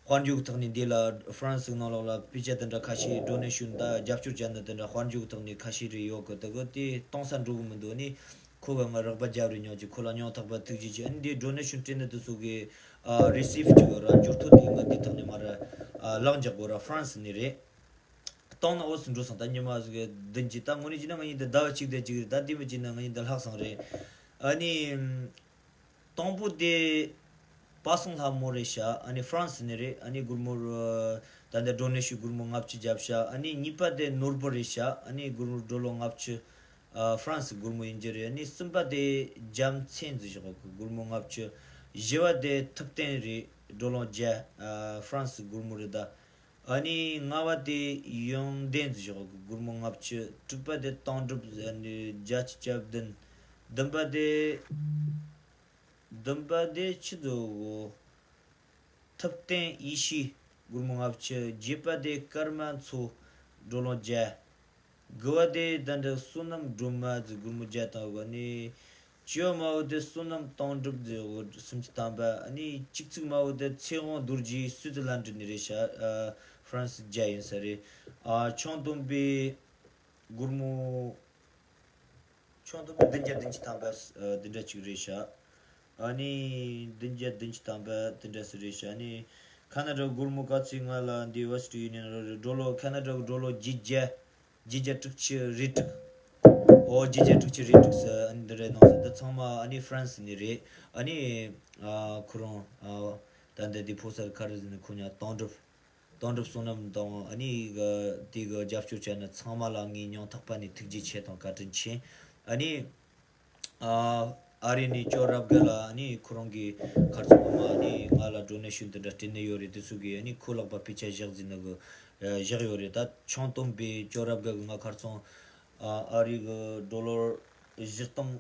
དཔལ་འབྱོར་གི་ཐོག་ནས་འདི་ལ་ཧྥ་རན་སི་ནང་ལོགས་ལ་པི་ཅ་དེ་འདྲ་ཁ་ཤས་ཌོ་ནེ་ཤོན་ད་རྒྱབ་སྐྱོར་བྱས་ནི་དེ་འདྲ་དཔལ་འབྱོར་གི་ཐོག་ནས་ཁ་ཤས་རེ་ཡོད་གི། ད་གི་དེ་གཏོང་ས་འགྲོ་གི་མི་འདུག། ཨ་ནི་ཁོ་ག་ང་རོགས་པ་རྒྱབ་རེ་ཉོ་རྒྱུ། ཁོ་ལ་སྙིང་ཐག་པ་ཐུགས་རྗེ་ཆེ། ཨ་ནི་འདི་ཌོ་ནེ་ཤོན་སྤྲད་ནི་དེ་ཚོ་གི་ཨ་རི་སིབ་ཅིག་ཡོད་ར། འབྱོར་ཐོ་དེ་ང་འདི་ཐོག་ནས་མ་ར་ཨ་ལག་འཇག་གོ་ར། ཧྥ་རན་སི་ནས་རེད། གཏོང་ན་འོ་སུ་འགྲོ་སོང་། ད་ཉི་མ་ཟིག་བདུན་གྱི་ད་དངོས་གནས་བྱས་ན་ང་གཉིས་འདི་ཟླ་བ་གཅིག་དེ་གཅིག་རེད། ད་དེ་མི་བྱས་ན་ང་གཉིས་འདི་ལྷག་སོང་རེད། ཨ་ནི་དང་པོ་དེ་པ་སངས་ལྷ་མོ་རེད་ཤག། ཨ་ནི་ཧྥ་རན་སི་ནས་རེད། ཨ་ནི་སྒོར་མོ་ད་ལྟ་ཌོ་ནེ་ཤོན་སྒོར་མོ་ལྔ་བཅུ་བརྒྱབ་ཤག། ཨ་ནི་གཉིས་པ་དེ་ནོར་བུ་རེད་ཤག། ཨ་ནི་སྒོར་མོ་ཌོ་ལར་ལྔ་བཅུ། ཨ་ཧྥ་རན་སི་སྒོར་མོ་ཡིན་རྒྱུ་རེད། ཨ་ནི་གསུམ་པ་དེ་རྒྱལ་མཚན་ཟེར་ཞོག་གི་སྒོར་མོ་ལྔ་བཅུ། བཞི་བ་དེ་ཐུབ་བསྟན་རེད། ཌོ་ལར་བརྒྱ། ཨ་ཧྥ་རན་སི་སྒོར་མོ་རེད་ད། ཨ་ནི་ལྔ་བ་དེ་ཡོན་ཏན་ཟེར་ཞོག་གི་སྒོར་མོ་ལྔ་བཅུ། དྲུག་པ་དེ་དོན་གྲུབ་ཟེར་ནི་བརྒྱད་ཅུ་གྱ་བདུན། བདུན་པ་དེ་བདུན་པ་དེ་ཆི་ཟེར་གོ། ཐུབ་བསྟན་ཡེ་ཤེས་སྒོར་མོ་ལྔ་བཅུ། བརྒྱད་པ་དེ་ཀརྨ་མཚོ་ཌོ་ལར་བརྒྱ། དགུ་བ་དེ་ད་འདྲ་བསོད་ནམས་སྒྲོལ་མ་ཟེར་སྒོར་མོ་བརྒྱ་དང་དགུ། ཨ་ནི་བཅུ་བ་མ་བོ་དེ་བསོད་ནམས་དོན་གྲུབ་ཟེར་སུམ་ཅུ་ཐམ་པ། ཨ་ནི་བཅུ་གཅིག་མ་བོ་དེ་ཚེ་དབང་རྡོ་རྗེ་སུའི་ཙི་ལན་ཌི་ནས་རེད་ཤག། ཨ་ཧྥ་རན་སི་བརྒྱ་ཡིན་ས་རེད། ཨ་ཆང་དུམ་པའི་སྒོར་མོ། ཆང་དུམ་པའི་བདུན་བརྒྱ་བདུན་ཅུ་ཐམ་པ་ཨ་འདི་འདྲ་ཅིག་རེད་ཤག། ཨ་ནི་བདུན་བརྒྱ་བདུན་ཅུ་ཐམ་པ་འདི་འདྲ་ཟིག་རེད་ཤག། ཨ་ནི་ཁ་ན་ཌ་སྒོར་མོ་ག་ཚོད་ང་ལ་འདི་ཝེ་སི་ཊན་ཡུ་ནི་ཡན་རེད། ཌོ་ལར་ཁ་ན་ཌ་གི་ཌོ་ལར་བརྒྱད་བརྒྱ། བརྒྱད་བརྒྱ་དྲུག་ཅུ་རེ་དྲུག་འོ་བརྒྱད་བརྒྱ་དྲུག་ཅུ་རེ་དྲུག་ཟེར་ཨ་ནི་འདི་རེད་གནང་ཟེར། འདི་ཚང་མ་ཨ་ནི་ཧྥ་རན་སི་ནས་རེད། ཨ་ནི་ཨ་ཁོ་རང་ཨ་ད་འདི་འདི་ཕོ་གསར་ག་རེ་ཟེར་ནས་ཁོ་ཉག་དོན་གྲུབ། དོན་གྲུབ་བསོད་ནམས་དང་ཨ་ནི་གི་དེ་གི་རྒྱབ་སྐྱོར་བྱས་ན་ཚང་མ་ལ་ངས་སྙིང་ཐག་པ་ནས་ཐུགས་རྗེ་ཆེ་དང་བཀའ་དྲིན་ཆེ། ཨ་ནི་ཨ་ཨ་རི་ནས་ཅོ་རབ་རྒན་ལ་ཨ་ནི་ཁོ་རང་གི་ཁར་ཚོགས་མ་ཨ་ནི་ང་ལ་ཌོ་ནེ་ཤོན་དེ་འདྲ་སྤྲད་ནི་ཡོད་རེད། དེ་ཚོ་གི་ཨ་ནི་ཁོ་ལག་པ་དཔེ་ཆ་བཞག་ཟིན་ནི་གི་བཞག་ཡོད་རེད། ད་ཆང་སྟོན་པའི་ཅོ་རབ་རྒན་གི་ང་ཁར་ཚོགས་ཨ་ཨ་རི་གི་ཌོ་ལར་བཞི་སྟོང་།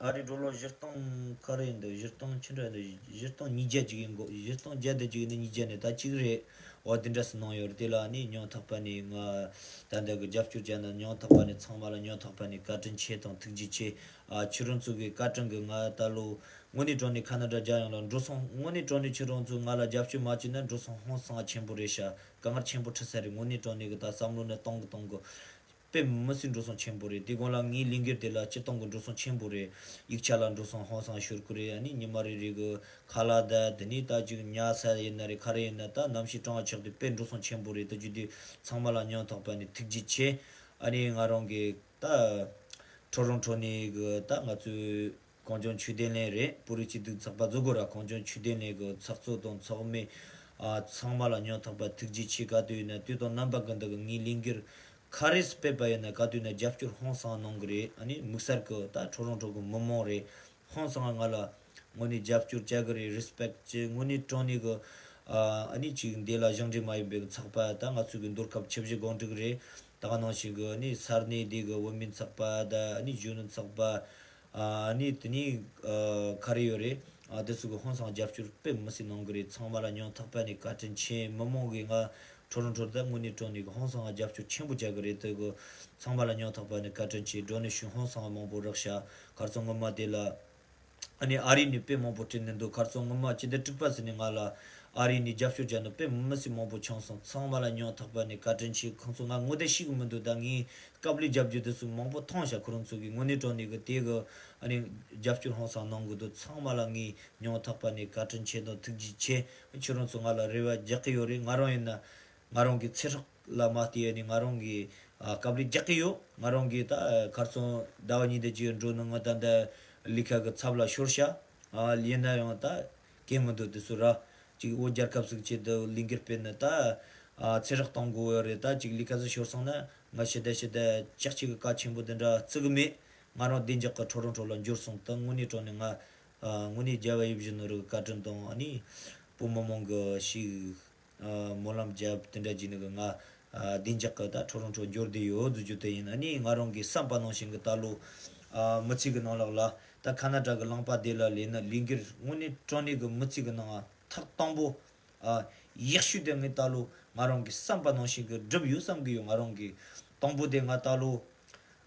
ཨ་རི་ཌོ་ལར་བཞི་སྟོང་ག་རེ་ཡིན་འདུག་བཞི་སྟོང་ཆི་འདྲ་ཡིན་འདུག་བཞི་སྟོང་ཉིས་བརྒྱ་ཅིག་ཡིན་གོ། བཞི་སྟོང་བརྒྱ་དེ་ཅིག་ཡིན་ན་ཉིས་བརྒྱ་ནས་ད་གཅིག་རེད། འོ་དེ་འདྲ་སུ་གནང་ཡོད་རེད། དེ་ལ་ནི་སྙིང་ཐག་པ་ནས་ང་ད་འདི་གི་རྒྱབ་སྐྱོར་བྱས་ན་སྙིང་ཐག་པ་ནས་ཚང་མ་ལ་སྙིང་ཐག་པ་ནས་བཀའ་དྲིན་ཆེ་དང་ཐུགས་རྗེ་ཆེ། ཨ་ཁྱོད་རང་ཚོ་གི་བཀའ་དྲིན་གི་ང་ད་ལོ་དངོས་གནས་དྲང་གནས་ཁ་ན་ཌ་རྒྱ་ཡོངས་ལ་འགྲོ་སོང་དངོས་གནས་དྲང་གནས་ཁྱོད་རང་ཚོ་ང་ལ་རྒྱབ་སྐྱོར་མ་བྱས་ན་འགྲོ་སོང་ཧང་སང་ཆེན་པོ་རེད་ཤག་དཀའ་ངལ་ཆེན་པོ་འཕྲད་ས་རེད། དངོས་གནས་དྲང་གནས་གི་ད་བསམ་བློ་ནི་གཏོང་གི་གཏོང་གི་དཔེ་མི་སྲིད་འགྲོ་སོང་ཆེན་པོ་རེད། དེ་སྒང་ལ་ངའི་ལས་འགུལ་དེ་ལ་སྤྱི་བཏང་གི་འགྲོ་སོང་ཆེན་པོ་རེད། ཡིག་ཆ་ལ་འགྲོ་སོང་ཧང་སང་ཤོར་གི་རེད། ཨ་ནི་ཉི་མ་རེ་རེ་གི་ཁ་ལག་དང་དེ་ནས་ད་ཅིག་ཉལ་ས་ཡིན་ན་རེད། ག་རེ་ཡིན་ན་ད་གནམ་གཤིས་གྲང་ཆགས་དེ་དཔེ་འགྲོ་སོང་ཆེན་པོ་རེད། ད་རྒྱུ་དེ་ཚང་མ་ལ་སྙིང་ཐག་པ་ནས་ཐུགས་རྗེ་ཆེ། ཨ་ནི་ང་རང་གི་ད་ཁྲོ་རོང་ཁྲོ་ནས་གི་ད་ང་ཚོའི་གངས་ལྗོངས་ཆོས་ལྡན་གླིང་རེད། བོད་རིགས་སྤྱི་འཐུས་ཚོགས་པ་བཟོ་དགོས་ར། གངས་ལྗོངས་ཆོས་ལྡན་གླིང་གི་ཚོགས་གཙོ་དང་ཚོགས་མི་ཨ་ཚང་མ་ལ་སྙིང་ཐག་པ་ཐུགས་རྗེ་ཆེ། ག་དུས་ཡིན་ན་དུས་དང་རྣམ་པ་ཀུན་ཏུ་གི་ངའི་ལས་འགུལ་ག་རེ་སྤེལ་པ་ཡིན་ན་ག་དུས་ན་རྒྱབ་སྐྱོར་ཧང་སང་གནང་གི་རེད། ཨ་ནི་དམིགས་བསལ་གི་ད་ཁྲོ་རོང་ཁྲོ་གི་མི་མང་རེད། ཧང་སང་ང་ལ་དངོས་གནས་རྒྱབ་སྐྱོར་བྱ་གི་རེད། རེ་སི་པེག་ཅི། དངོས་གནས་དྲང་གནས་གི་ཨ་ནི་ཅིག་འདི་ལ་གཞུང་འབྲེལ་མ་ཡིན་པའི་ཚོགས་པ་ད་ང་ཚོ་གི་མདོ་ཁམས་ཆུ་བཞི་སྒང་དྲུག་རེད། ད་ག་ནང་བཞིན་གི་ཨ་ནི་ས་གནས་འདི་གི་བོད་མིའི་ཚོགས་པ་ད་ཨ་ནི་གཞོན་ནུ་ཚོགས་པ། ཨ་ནི་དེ་ནི་ཨ་ག་རེ་ཡོད་རེད། ཨ་དེ་ཚོ་གི་ཧང་སང་རྒྱབ་སྐྱོར་དཔེ་མི་སྲིད་གནང་གི་རེད། ཚང་མ་ལ་སྙིང་ཐག་པ་ནས་བཀའ་དྲིན་ཆེ། མི་མང་གིས་ང་ཁྲོ་རོང་ཁྲོ་ད་དངོས་གནས་དྲང་གནས་གི་ཧང་སང་ང་རྒྱབ་སྐྱོར་ཆེན་པོ་བྱ་གི་རེད། དེ་གི་ཚང་མ་ལ་སྙིང་ཐག་པ་ནས་བཀའ་དྲིན་ཆེ། ཌོ་ནེ་ཤོན་ཧང་སང་མང་པོ་རག་ཤག་ཁར་སང་སྔོན་མ་དེ་ལ་ཨ་ནི་ཨ་རི་ནས་དཔེ་མང་པོ་སྤྲད་ནས་འདུག་ཁར་སང་སྔོན་མ་སྤྱི་ཟླ་དྲུག་པ་ཟིན་ནས་ང་ལ་ཨ་རི་ནས་རྒྱབ་སྐྱོར་བྱས་ནས་དཔེ་མི་སྲིད་མང་པོ་བྱུང་སོང་། ཚང་མ་ལ་སྙིང་ཐག་པ་ནས་བཀའ་དྲིན་ཆེ། ཁོང་ཚོ་ང་ངོ་དེབ་ཤེས་གི་མི་འདུག་ད་ངས་དཀའ་ལས་རྒྱབ་རྒྱུ་དེ་ཚོ་མང་པོ་མཐོང་ཤག་ཁོ་རང་ཚོ་གིས་དངོས་གནས་དྲང་གནས་གི་དེ་གི་ཨ་ནི་རྒྱབ་སྐྱོར་ཧང་སང་གནང་གི་འདུག་ཚང་མ་ལ་ངས་སྙིང་ཐག་པ་ནས་བཀའ་དྲིན་ཆེ་དང་ཐུགས་རྗེ་ཆེ། ཁྱོད་རང་ཚོ་ང་ལ་རེ་བ་རྒྱག་གི་ཡོད་རེད། ང་རང་ཡིན་ན་ང་རང་གི་ཚེ་སྲོག་ལ་མ་ལྟོས་ནས་ང་རང་གི་ཨ་དཀའ་ལས་རྒྱག་གི་ཡོད། ང་རང་གི་ད་ཁར་སང་ཟླ་བ་གཉིས་དེ་ཅིག་འགྲོ་ནས་ང་ད་ལྟ་ལས་ཀ་གི་ཚབ་ལ་ཤོར་ཤག་ཨ་ཡིན་ན་ཡང་ད་གལ་མི་འདུག་དེ་ཚོ་ར་ཅིག་བོད་རྒྱལ་ཁབ་ཟིག་ཆེད་དུ་ལས་འགུལ་སྤེལ་ནས་ད་ཨ་ཚེ་སྲོག་གཏོང་དགོས་ཡོད་རེད། ད་ཅིག་ལས་ཀ་ཟིག་ཤོར་སོང་ན་ང་ཞི་བདེ་ཞི་བདེ་ཅག་ཅིག་གི་བཀའ་ཆེན་པོ་དེ་འདྲ་བརྩི་གི་མེད། ང་རང་བདེ་འཇགས་ཀྱི་ཁྲོ་རོང་ཁྲོ་ལ་འབྱོར་སོང་། ད་དངོས་གནས་དྲང་གནས་ང་ཨ་དངོས་གནས་རྒྱལ་བ་ཡིད་བཞིན་ནོར་བུའི་བཀའ་དྲིན་དང་ཨ་ནི་བོད་མི་མང་གི་ཞིག་ཨ་སྨོན་ལམ་རྒྱབ་དེ་འདྲ་བྱས་ནས་གི་ང་ཨ་བདེ་འཇགས་ཀྱི་ད་ཁྲོ་རོང་ཁྲོ་འབྱོར་བསྡད་ཡོད་ཟེར་རྒྱུ་དེ་ཡིན། ཨ་ནི་ང་རང་གི་བསམ་པ་ནང་བཞིན་གི་ད་ལོ་ཨ་མི་ཚེ་གི་ནང་ལོགས་ལ་ད་ཁ་ན་ཌ་གི་ལུང་པ་དེ་ལ་སླེབས་ནས་ལས་འགུལ་དངོས་གནས་དྲང་གནས་གི་མི་ཚེ་གི་ནང་ཐག་དང་པོ་ཨ་ཡག་ཤོས་དེ་ངས་ད་ལོ་ང་རང་གི་བསམ་པ་ནང་བཞིན་གི་བསྒྲུབས་ཡོད་བསམ་གི་ཡོད། ང་རང་གི་དང་པོ་དེ་ང་ད་ལོ་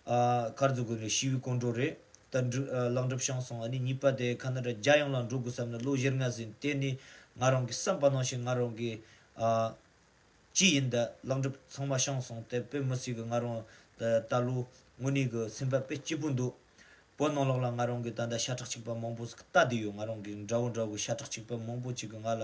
ཨ་ག་རེ་ཟེར་དགོས་རེད། ཞི་བའི་སྐོར་འགྲོ་རེད། ད་འགྲུ་ཨ་ལེགས་འགྲུབ་བྱུང་སོང་། ཨ་ནི་གཉིས་པ་དེ་ཁ་ན་ཌ་རྒྱལ་ཡོངས་ལ་འགྲོ་དགོས་བསམ་ནས་ལོ་བཞི་ལྔ་ཟིན། དེ་ནི་ང་རང་གི་བསམ་པ་ནང་བཞིན་ང་རང་གི་ཨ་ཅི་ཡིན་ད་ལེགས་འགྲུབ་ཚང་མ་བྱུང་སོང་། དེ་དཔེ་མི་སྲིད་གི་ང་རང་ད་ད་ལོ་དངོས་གནས་གི་སེམས་པ་དཔེ་སྐྱིད་པོ་འདུག་བོད་ནང་ལོགས་ལ་ང་རང་གི་ད་ལྟ་ཤ་ཁྲག་གཅིག་པ་མང་པོ་ཞིག་ལྟ་བསྡད་ཡོད། ང་རང་གི་འདྲ་བོ་འདྲ་བོ་གི་ཤ་ཁྲག་གཅིག་པ་མང་པོ་ཅིག་གི་ང་ལ་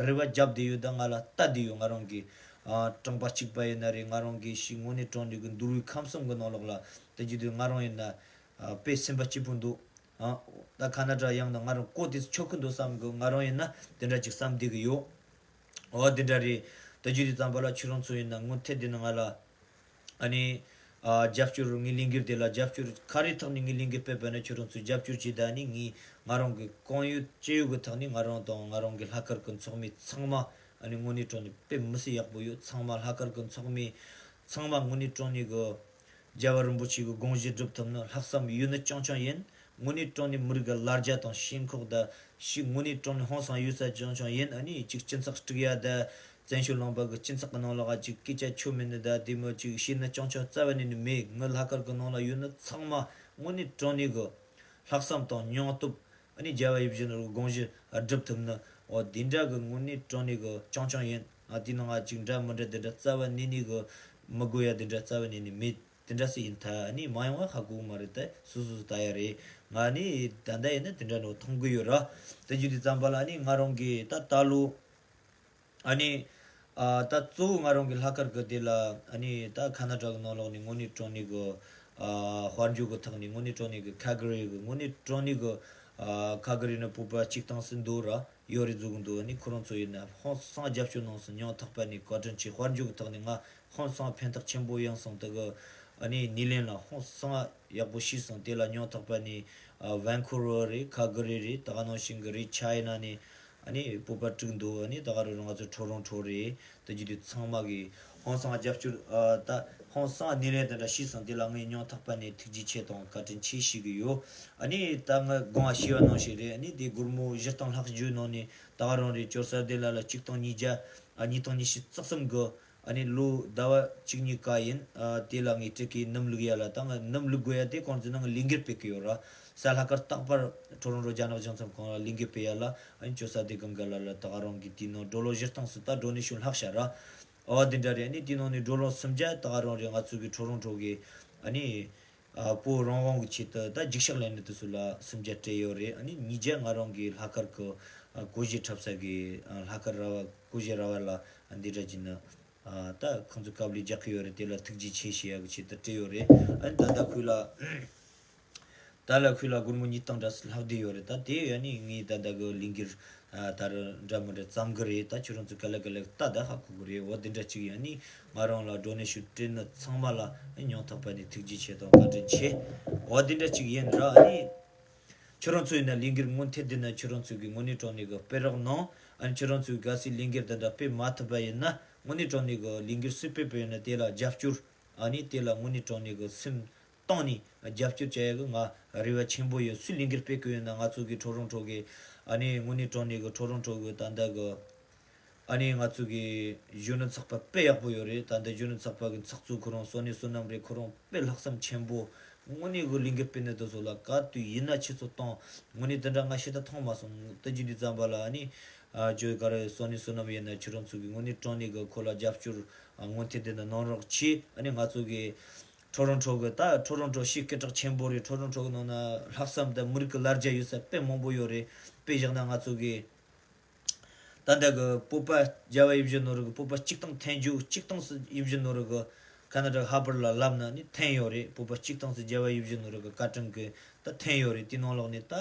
རེ་བ་བརྒྱབ་བསྡད་ཡོད། ད་ང་ལ་ལྟ་བསྡད་ཡོད། ང་རང་གི་ཨ་དྲན་པ་གཅིག་པ་ཡིན་ན་རེད། ང་རང་གི་ཞིག་དངོས་གནས་དྲང་གནས་གི་འདུལ་བའི་ཁམས་གསུམ་གི་ནང་ལོགས་ལ་ལྟ་རྒྱུ་དུས་ང་རང་ཡིན་ན་ཨ་དཔེ་སེམས་པ་སྐྱིད་པོ་འདུག་ཨ་ད་ཁ་ན་ཌ་ཡང་ན་ང་རང་གོ་དེ་ཆོག་གི་འདུག་བསམ་གི་ང་རང་ཡིན་ན་དེ་འདྲ་ཅིག་བསམ་བསྡད་གི་ཡོད། འོ་དེ་འདྲ་རེད། ལྟ་རྒྱུ་དུས་ཙམ་པ་ལ་ཁྱོད་རང་ཚོ་ཡིན་ན་སྔོན་ཐད་དེ་ནི་ང་ལ་ཨ་ནི་ཨ་རྒྱབ་སྐྱོར་ངའི་ལས་འགུལ་དེ་ལ་རྒྱབ་སྐྱོར་ག་རེ་ཐོག་ནས་ངའི་ལས་འགུལ་སྤེལ་བ་ན་ཁྱོད་རང་ཚོས་རྒྱབ་སྐྱོར་བྱེད། ད་ནི་ངས་ང་རང་གི་གང་ཡོད་ཅི་ཡོད་གི་ཐོག་ནས་ང་རང་དང་ང་རང་གི་ལྷག་དཀར་གི་ཚོགས་མི་ཚང་མ་ཨ་ནི་དངོས་གནས་དྲང་གནས་དཔེ་མི་སྲིད་ཡག་པོ་ཡོད། ཚང་མ་ལྷག་དཀར་གི་ཚོགས་མི་ཚང་མ་དངོས་གནས་དྲང་གནས་གི་རྒྱལ་བ་རིན་པོ་ཆེ་གི་དགོངས་གཞི་སྒྲུབ་ཐུབ་ནི་ལྷག་བསམ་ཡོད་ནི་རྐྱང་རྐྱང་ཡིན། དངོས་གནས་དྲང་གནས་མི་རིགས་ཀྱི་ལ་རྒྱ་དང་ཞེན་ཁོག་དང་ཞིག་དངོས་གནས་དྲང་གནས་ཧང་སང་ཡོད་ས་རྐྱང་རྐྱང་ཡིན། ཨ་ནི་ཅིག་སྤྱི་ཚོགས་དཀྲུག་ཡ་དང་བཙན་བྱོལ་ལུང་པ་གི་སྤྱི་ཚོགས་ཀྱི་ནང་ལོགས་ཅིག་སྐད་ཆ་ཆོ་མེད་ནི་དང་དེ་མོ་ཅིག་བཤད་ནི་རྐྱང་རྐྱང་རྩ་བ་ནས་ནི་མེད། ངའི་ལྷག་དཀར་གི་ནང་ལ་ཡོད་ནི་ཚང་མ་དངོས་གནས་དྲང་གནས་གི་ལྷག་བསམ་དང་སྙིང་སྟོབས། ཨ་ནི་རྒྱལ་བ་ཡིད་བཞིན་ནོར་བུའི་དགོངས་གཞི་སྒྲུབ་ཐུབ་ནི། འོ་དེ་འདྲ་གི་དངོས་གནས་དྲང་གནས་གི་རྐྱང་རྐྱང་ཡིན། ང་དེ་ནང་ང་ཅིག་འདྲ་མི་འདྲ་དེ་འདྲ་རྩ་བ་ནས་ནས་གི་མི་དགོས་ཡ་དེ་འདྲ་རྩ་བ་ནས་ནས་མེད། དེ་འདྲ་སེ་ཡིན་ཐལ། ཨ་ནི་མ་ཡོང་བ་ཧ་གོ་གི་མ་རེད། ད་སོ་སོ་སོ་ལྟ་ཡ་རེད། ང་ནི་ད་ལྟ་ཡིན་ན་དེ་འདྲ་ནོ་མཐོང་གི་ཡོད་ར། དེ་རྒྱུ་དེ་ཙམ་པ་ལ་ཨ་ནི་ང་རང་གི་ད་ད་ལོ་ཨ་ནི་ ཨ་ད་གཙོ་བོ་ང་རང་གི་ལྷག་དཀར་གི་དེ་ལ་ཨ་ནི་ད་ཁ་ན་ཌ་གི་ནང་ལོགས་ནས་དངོས་གནས་དྲང་གནས་གི་ཨ་དཔལ་འབྱོར་གི་ཐོག་ནས་དངོས་གནས་དྲང་གནས་གི་ཁལ་གྷ་རི་གི་དངོས་གནས་དྲང་གནས་གི་ཨ་ཁལ་གྷ་རི་ནི་བོད་པ་གཅིག་སྟེང་སུ་འདུག་ར་ཡོད་རེད་བཟོ་གི་འདུག་ཨ་ནི་ཁོ་རང་ཚོ་ཡིན་ན་ཧང་སང་རྒྱབ་སྐྱོར་གནང་སོང་། སྙིང་ཐག་པ་ནས་བཀའ་དྲིན་ཆེ། དཔལ་འབྱོར་གི་ཐོག་ནས་ང་ཧང་སང་ཕན་ཐོགས་ཆེན་པོ་ཡིན་སོང་། དེ་གི་ཨ་ནི་སྣེ་ལེན་ལ་ཧང་སང་ཡག་པོ་ཤེས་སོང་། དེ་ལ་སྙིང་ཐག་པ་ནས་ཨ་ཝན་ཁུ་ཝར་རེད། ཁལ་གྷ་རི་རེད། ད་ག་ནང་བཞིན་གི་རེད། ཆའི་ན་ནས་ཨ་ནི་བོད་པ་དྲུག་འདུག་ཨ་ནི་ད་ག་རུ་རུ་ང་ཚོ་ཊོ་རོན་ཊོ་རེད། དེ་བརྒྱུད་དེ་ཚང་མ་གི་ཧང་སང་རྒྱབ་སྐྱོར་ཨ་ད་ཧང་སང་སྣེ་ལེན་དེ་འདྲ་ཤེས་སོང་། དེ་ལ་ངས་སྙིང་ཐག་པ་ནས་ཐུགས་རྗེ་ཆེ་དང་བཀའ་དྲིན་ཆེ་ཞུ་གི་ཡོད། ཨ་ནི་ད་ང་གོང་ཞུས་པ་ནང་བཞིན་རེད། ཨ་ནི་དེ་སྒོར་མོ་བཞི་སྟོང་ལྷག་བརྒྱུད་ནང་ནས་ད་ག་རང་རེད། ཅོ་སར་དེ་ལ་ལ་གཅིག་སྟོང་ཉིས་བརྒྱ་ཨ་ཉིས་སྟོང་ཉི་ཤུ་རྩ་གསུམ་གི་ཨ་ནི་ལོ་ཟླ་བ་གཅིག་གཉིས་ཀ་ཡིན། ཨ་དེ་ལ་ངས་སྤྲད་ཀྱི་སྣུམ་བླུག་ཡ་ལ་ད་ང་སྣུམ་བླུག་དགོས་ཡ་དེ་ཁོང་ཚོ་ནང་ལས་འགུལ་སྤེལ་གི་ཡོད་ར། གཟའ་ལྷག་དཀར་རྟག་པར་ཊོ་རོན་ཊོ་རྒྱ་ནག་གཞུང་ཚབ་ཁང་ལ་ལས་འགུལ་སྤེལ་ཡ་ལ་ཨ་ནི་ཅོ་ས་དེ་གང་ག་ལ་ལ་ད་ག་རང་གི་དེའི་ནང་ཌོ་ལར་བཞི་སྟོང་སུ་ད་ཌོ་ནེ་ཤོན་ལྷག་ཤ་ར། ཨ་དེ་འདྲ་རེད། ཨ་ནི་དེའི་ནང་ནས་ཌོ་ལར་སུམ་བརྒྱ་ད་ག་རང་རེད། ང་ཚོ་གི་ཊོ་རོན་ཊོ་གི་ཨ་ནི་ཨ་བོད་རང་དབང་གི་ཆེད་དུ་ད་འགྱིག་ཤག་ལེན་ནི་དེ་ཚོ་ལ་སུམ་བརྒྱ་སྤྲད་ཡོད་རེད། ཨ་ནི་ཉིས་བརྒྱ་ང་རང་གི་ལྷག་དཀར་གི་ཨ་གོས་གཞས་འཁྲབ་ས་གི་ཨ་ལྷག་དཀར་ར་བ་གོས་གཞས་ར་བ་ལ་ཨ་འདི་འདྲ་བྱས་ནས། ཨ་ད་ཁོང་ཚོ་དཀའ་ལས་རྒྱག་གི་ཡོད་རེད། དེ་ལ་ཐུགས་རྗེ་ཆེ་ཞུ་ཡག་གི་ཆེད་དུ་སྤྲད་ཡོད་རེད། ཨ་ནི་ད་ལྟ་ཁུལ་ལ་ད་ལ་ཁུལ་ལ་སྒོར་མོ་ཉིས་སྟོང་འདྲ་ཟིག་ལྷག་བསྡད་ཡོད་རེད། ད་དེ་ཡ་ནི་ངས་ད་ལྟ་གི་ལས་འགུལ་ཨ་ད་རུ་འདྲ་མི་འདྲ་བརྩམ་གི་རེད། ད་ཁྱོད་རང་ཚོ་ག་ལེ་ག་ལེ་ལྟ་ད་ཧ་གོ་གི་རེད། འོ་དེ་འདྲ་ཅིག་ཡ་ནི་ང་རང་ལ་ཌོ་ནེ་ཤོན་སྤྲད་ནི་ཚང་མ་ལ་ཨ་ནི་སྙིང་ཐག་པ་ནས་ཐུགས་རྗེ་ཆེ་དང་བཀའ་དྲིན་ཆེ། འོ་དེ་འདྲ་ཅིག་ཡིན་ར། ཨ་ནི་ཁྱོད་རང་ཚོ་ཡིན་ན་ལས་འགུལ་སྔོན་ཐད་དེ་ན་ཁྱོད་རང་ཚོ་གི་དངོས་གནས་དྲང་གནས་གི་སྤེལ་རོགས་གནང་། ཨ་ནི་ཁྱོད་རང་ཚོས་གལ་སྲིད་ལས་འགུལ་དེ་འདྲ་སྤེལ་མ་ཐུབ་པ་ཡིན་ན་དངོས་གནས་དྲང་གནས་གི་ལས་འགུལ་སུས་སྤེལ་པ་ཡིན་ན་དེ་ལ་རྒྱབ་སྐྱོར་ཨ་ནི་དེ་ལ་དངོས་གནས་དྲང་གནས་གི་སེམས་གཏིང་ནས་རྒྱབ་སྐྱོར་བྱ་ཡ་གི་ང་རེ་བ་ཆེན་པོ་ཡོད། སུས་ལས་འགུལ་སྤེལ་གི་ཡོད་ན་ང་ཚོ་གི་ཊོ་རོན་ཊོ་གི་ཨ་ནི་དངོས་གནས་དྲང་གནས་གི་ཊོ་རོན་ཊོ་གི་ད་ལྟ་གི་ཨ་ནི་ང་ཚོ་གི་གཞོན་ནུ་ཚོགས་པ་དཔེ་ཡག་པོ་ཡོད་རེད། ད་ལྟ་གཞོན་ནུ་ཚོགས་པ་གི་ཚོགས་གཙོ་ཁོ་རང་བསོད་ནི་བསོད་ནམས་རེད། ཁོ་རང་དཔེ་ལྷག་བསམ་ཆེན་པོ། དངོས་གནས་གི་ལས་འགུལ་སྤེལ་ནི་དེ་ཚོ་ལ་ག་དུས་ཡིན་ན་ཆུ་ཚོད་གཏོང་། དངོས་གནས་དེ་འདྲ་ང་ཤི་ད་མཐོང་མ་སོང་། ད་རྒྱུ་འདི་ཙམ་པ་ལ་ཨ་ནི་ཨ་ཇོ་ག་རེ་བསོད་ནི་བསོད་ནམས་ཡིན་ན་ཁྱོད་རང་ཚོ་གི་དངོས་གནས་དྲང་གནས་གི་ཁོ་ལ་རྒྱབ་སྐྱོར་ཨ་སྔོན་ཐད་དེ་ན་གནང་རོགས་གྱིས། ཨ་ནི་ང་ཚོ་གི་ཊོ་རོན་ཊོ་གི་ད་ཊོ་རོན་ཊོ་ཤི་སྐད་གྲགས་ཆེན་པོ་རེད། ཊོ་རོན་ཊོ་གི་ནང་ན་ལྷག་བསམ་དང་མི་རིགས་གི་ལ་རྒྱ་ཡོད་ས་དཔེ་མང་པོ་ཡོད་རེད། དཔེ་བཞག་ན་ང་ཚོ་གི་ད་ལྟ་གི་བོད་པ་རྒྱ་བལ་ཡུལ་གཞི་ནོར་གི་བོད་པ་གཅིག་སྟེང་འཐེན་རྒྱུ། གཅིག་སྟེང་སུ་ཡུལ་གཞི་ནོར་གི་ཁ་ན་ཌ་ཧར་པར་ལ་ལབ་ན་ནི་འཐེན་ཡོད་རེད། བོད་པ་གཅིག་སྟེང་སུ་རྒྱ་བལ་ཡུལ་གཞི་ནོར་གི་བཀའ་དྲིན་གི་ད་འཐེན་ཡོད་རེད། དེ་ནང་ལོགས་ནས་ད་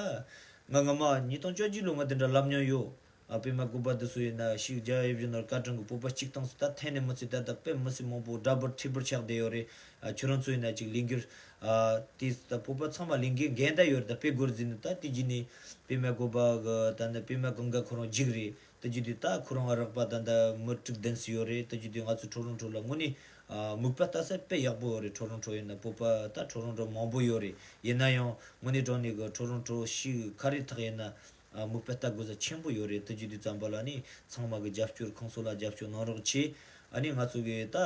ང་ང་མ་ཉིས་སྟོང་བཅོ་བརྒྱད་ལོ་ང་དེ་འདྲ་ལབ་མྱོང་ཡོད། ཨ་པད་མ་དགོན་པ་འདི་ཚོ་ཡིན་ན་ཤིག་རྒྱ་བལ་ཡུལ་གཞི་ནོར་བཀའ་དྲིན་གི་བོད་པ་གཅིག་སྟེང་སུ་ད་འཐེན་ནས་མི་ཚེ་ད་ལྟ་དཔེ་མི་སྲིད་མང་པོ་དགྲ་བོར་འཐེན་པར་ཆགས་བསྡད་ཡོད་རེད། ཨ་ཁྱོད་རང་ཚོ་ཡིན་ན་ཅིག་ལས་འགུལ་ཨ་དེ་ད་བོད་པ་ཚང་མ་ལས་འགུལ་འགན་ད་ཡོད་རེད། ད་དཔེ་དགོས་རེད་ཟེར་ནས་ད་དེ་རྗེས་ནས་པད་མ་དགོན་པ་གི་ད་ནི་པད་མ་གང་ག་ཁོ་རང་འཇིགས་རེད། དེ་རྗེས་དུས་ད་ཁོ་རང་རག་པ་ད་ད་མི་དྲུག་བདུན་ཙམ་ཡོད་རེད། དེ་རྗེས་དུས་ང་ཚོ་ཊོ་རོན་ཊོ་ལ་དངོས་གནས་ཨ་མིག་དཔེ་ལྟ་ས་དཔེ་ཡག་པོ་ཡོད་རེད། ཊོ་རོན་ཊོ་ཡིན་ན་བོད་པ་ད་ཊོ་རོན་ཊོ་མང་པོ་ཡོད་རེད། ཡིན་ན་ཡང་དངོས་གནས་དྲང་གནས་གི་ཊོ་རོན་ཊོ་ཤིག་ག་རེ་ཐག་ཡིན་ན་ཨ་མིག་དཔེ་ལྟ་དགོས་ས་ཆེན་པོ་ཡོད་རེད། དེ་རྗེས་དུས་ཙམ་པ་ལ་ནི་ཚང་མ་གི་རྒྱབ་སྐྱོར་ཁོང་ཚོ་ལ་རྒྱབ་སྐྱོར་གནང་རོགས་གྱིས། ཨ་ནི་ང་ཚོ་གི་ད་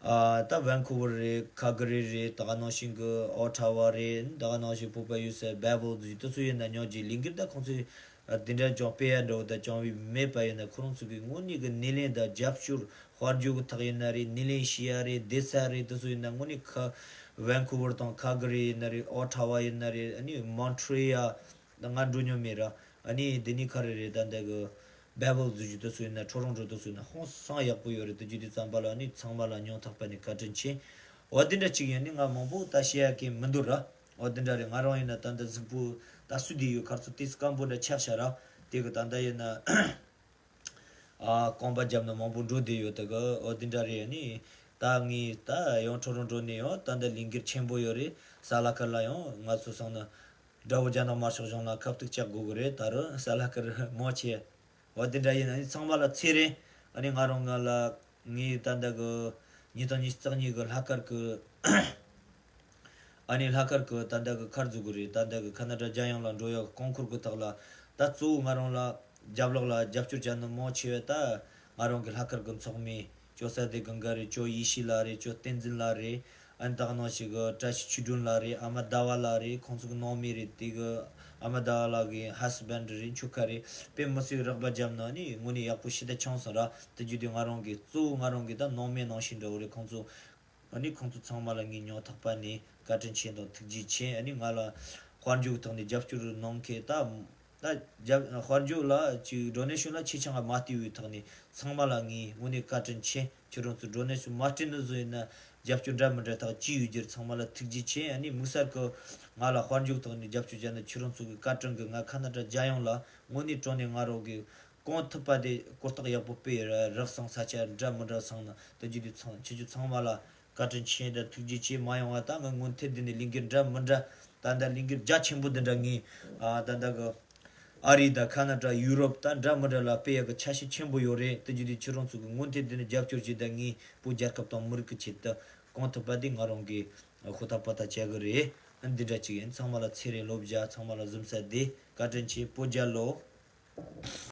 ཨ་ད་ཝན་ཁུ་ཝར་རེད། ཁལ་གྷ་རི་རེད། ད་ག་ནང་བཞིན་གི་ཨོ་ཊ་ཝ་རེད། ད་ག་ནང་བཞིན་བོད་པ་ཡོད་ས་བྷེ་བལ་དེ་ཚོ་ཡིན་ན་ཉོ་རྒྱུ་ལས་འགུལ་ད་ཁོང་ཚོས་ཨ་དེ་འདྲ་ཅང་སྤེལ་ཡ་འདྲ་བོ་ད་ཅང་བི་མེད་པ་ཡིན་ན་ཁོ་རང་ཚོ་གི་དངོས་གནས་གི་སྣེ་ལེན་དང་རྒྱབ་སྐྱོར་དཔལ་འབྱོར་གི་ཐག་ཡིན་ན་རེད། སྣེ་ལེན་བྱེད་ཡ་རེད། བསྡད་ས་རེད། དེ་ཚོ་ཡིན་ན་དངོས་གནས་ཁ་ཝན་ཁུ་ཝར་དང་ཁལ་གྷ་རི་ཡིན་ན་རེད། ཨོ་ཊ་ཝ་ཡིན་ན་རེད། ཨ་ནི་མོན་ཊི་རི་ཡལ་ད་ང་འགྲོ་མྱོང་མེད་ར། ཨ་ནི་དེ་ནི་ག་རེ་རེད། ད་འདི་གི་བྷེ་བལ་ཟེར་རྒྱུ་དེ་ཚོ་ཡིན་ན་ཊོ་རོན་ཊོ་དེ་ཚོ་ཡིན་ན་ཧང་སང་ཡག་པོ་ཡོད་རེད། དེ་རྒྱུ་དེ་ཙམ་པ་ལ་ནི་ཚང་མ་ལ་སྙིང་ཐག་པ་ནས་བཀའ་དྲིན་ཆེ། འོ་དེ་འདྲ་ཅིག་ཡིན་ནི་ང་མང་པོ་ད་བཤད་ཡ་གི་མི་འདུག་ར། འོ་དེ་འདྲ་རེད། ང་རང་ཡིན་ན་ད་འདི་གཟུགས་པོ་ད་སུ་དེ་ཡོད་ཁར་ཚོ་ཏིས་སྐམ་པོ་འདྲ་ཆགས་ཤག་ར། དེ་གི་ད་ད་ཡིན་ན་ཨ་རྐང་པ་རྒྱབ་ན་མང་པོ་འགྲོ་བསྡད་ཡོད། ད་གི་འོ་དེ་འདྲ་རེད། ནི་ད་ངས་ད་ཡང་ཊོ་རོན་ཊོ་ནས་ཡང་ད་འདི་ལས་འགུལ་ཆེན་པོ་ཡོད་རེད། ས་ལ་ཁར་ལ་ཡང་ང་ཚོ་སོང་ན་དགྲ་བོ་རྒྱ་ནག་དམར་ཤོག་གཞུང་ལ་ཁ་གཏུག་བཅག་དགོས་གི་རེད། ད་རུང་ས་ལ་ཁར་མང་ཆེ། འོ་དེ་འདྲ་ཡིན་ན་ནི་ཚང་མ་ལ་ཚེ་རིང་། ཨ་ནི་ང་རང་ང་ལ་ངས་ད་ལྟ་གི་ཉིས་སྟོང་ཉི་ཤུ་རྩ་གཉིས་གི་ལྷག་དཀར་གི་ཨ་ནི་ལྷག་དཀར་གི་ད་ལྟ་གི་ཁར་འཛུགས་གི་རེད། ད་ལྟ་གི་ཁ་ན་ཌ་རྒྱལ་ཡོངས་ལ་འགྲོ་ཡག་གོང་འཁོར་གི་ཐོག་ལ་ད་གཙོ་བོ་ང་རང་ལ་རྒྱབ་ལོགས་ལ་རྒྱབ་སྐྱོར་བྱ་ནི་མང་ཆེ་བས་ད་ང་རང་གི་ལྷག་དཀར་གི་ཚོགས་མི་ཅོ་ས་དེ་གང་ག་རེད། ཅོ་ཡེ་ཤེས་ལགས་རེད། ཅོ་བསྟན་འཛིན་ལགས་རེད། ཨ་ནི་ད་ག་ནང་བཞིན་གི་བཀྲ་ཤིས་ཆོས་སྒྲོན་ལགས་རེད། ཨ་མ་ཟླ་བ་ལགས་རེད། ཁོང་ཚོ་གི་ནང་མི་རེད། དེ་གི་ཨ་མ་ཟླ་བ་ལགས་གི་ཧ་སི་བན་ཌི་རེད། ཁྱོ་ག་རེད། དཔེ་མི་སྲིད་རག་པ་བརྒྱབ་ན་ནི་དངོས་གནས་ཡག་པོ་ཞེ་དྲག་བྱུང་སོང་ར། དེ་བརྒྱུད་དེ་ང་རང་གི་གཙོ་བོ་ང་རང་གི་ད་ནང་མི་ནང་བཞིན་འདྲ་བོ་རེད། ཁོང་ཚོ་ཨ་ནི་ཁོང་ཚོ་ཚང་མ་ལ་ངས་སྙིང་ཐག་པ་ནས་བཀའ་དྲིན་ཆེ་དང་ཐུགས་རྗེ་ཆེ། ཨ་ནི་ང་ལ་དཔལ་འབྱོར་གི་ཐོག་ནས་རྒྱབ་སྐྱོར་གནང་མཁན་ད་ ད་རྒྱབ་དཔལ་འབྱོར་ལ་ཅིག་ཌོ་ནེ་ཤོན་ལ་ཆེ་ཆུང་ང་མ་བལྟས་པའི་ཐོག་ནས་ཚང་མ་ལ་ངས་དངོས་གནས་བཀའ་དྲིན་ཆེ། ཁྱེད་རང་ཚོ་ཌོ་ནེ་ཤོན་མ་སྤྲད་ནི་བཟོ་ཡིན་ན་རྒྱབ་སྐྱོར་འདྲ་མི་འདྲ་ཐག་ཅི་ཡོད་རྒྱུར་ཚང་མ་ལ་ཐུགས་རྗེ་ཆེ། ཨ་ནི་དམིགས་བསལ་གི་ང་ལ་དཔལ་འབྱོར་ཐོག་ནས་རྒྱབ་སྐྱོར་བྱས་ན་ཁྱེད་རང་ཚོ་གི་བཀའ་དྲིན་གི། ང་ཁ་ན་ཌ་རྒྱལ་ཡོངས་ལ་དངོས་གནས་དྲང་གནས་ང་རང་གི་གང་ཐུབ་པ་དེ་གོ་རྟོགས་ཡག་པོ་སྤེལ་རག་སོང་། ས་ཆ་འདྲ་མི་འདྲ་སོང་ན་དེ་བརྒྱུད་དེ་ཚང་ཁྱེད་ཚོ་ཚང་མ་ལ་བཀའ་དྲིན་ཆེ་དང་ཐུགས་རྗེ་ཆེ། མ་ཡོང་བ་ད་ང་སྔོན་ཐད་དེ་ནས་ལས་འགུལ་འདྲ་མི་འདྲ་ད་ལྟ་ལས་འགུལ་རྒྱ་ཆེན་པོ་འདི་འདྲ་ངས་ཨ་ད་ལྟ་གི་ཨ་རི་དང་ཁ་ན་ཌ་ཡུ་རོབ་ད་འདྲ་མི་འདྲ་ལ་སྤེལ་ཡག་གི་འཆར་གཞི་ཆེན་པོ་ཡོད་རེད། དེ་བརྒྱུད་དེ་ཁྱེད་རང་ཚོ་གི་སྔོན་ཐད་དེ་ནས་རྒྱབ་སྐྱོར་བྱེད་དང་ངས་བོད་རྒྱལ་ཁབ་དང་མི་རིགས་ཀྱི་ཆེད་དུ་གང་ཐུབ་པ་དེ་ང་རང་གི་ཧུར་ཐག་པ་ཐག་བྱ་གི་རེད། ཨ་འདི་འདྲ་ཅིག་ཡིན། ཚང་མ་ལ་ཚེ་རིང་ལོ་བརྒྱ། ཚང་མ་ལ་གཟིམ་ས་བདེ། བཀའ་དྲིན་ཆེ། བོད་རྒྱལ་ལོ།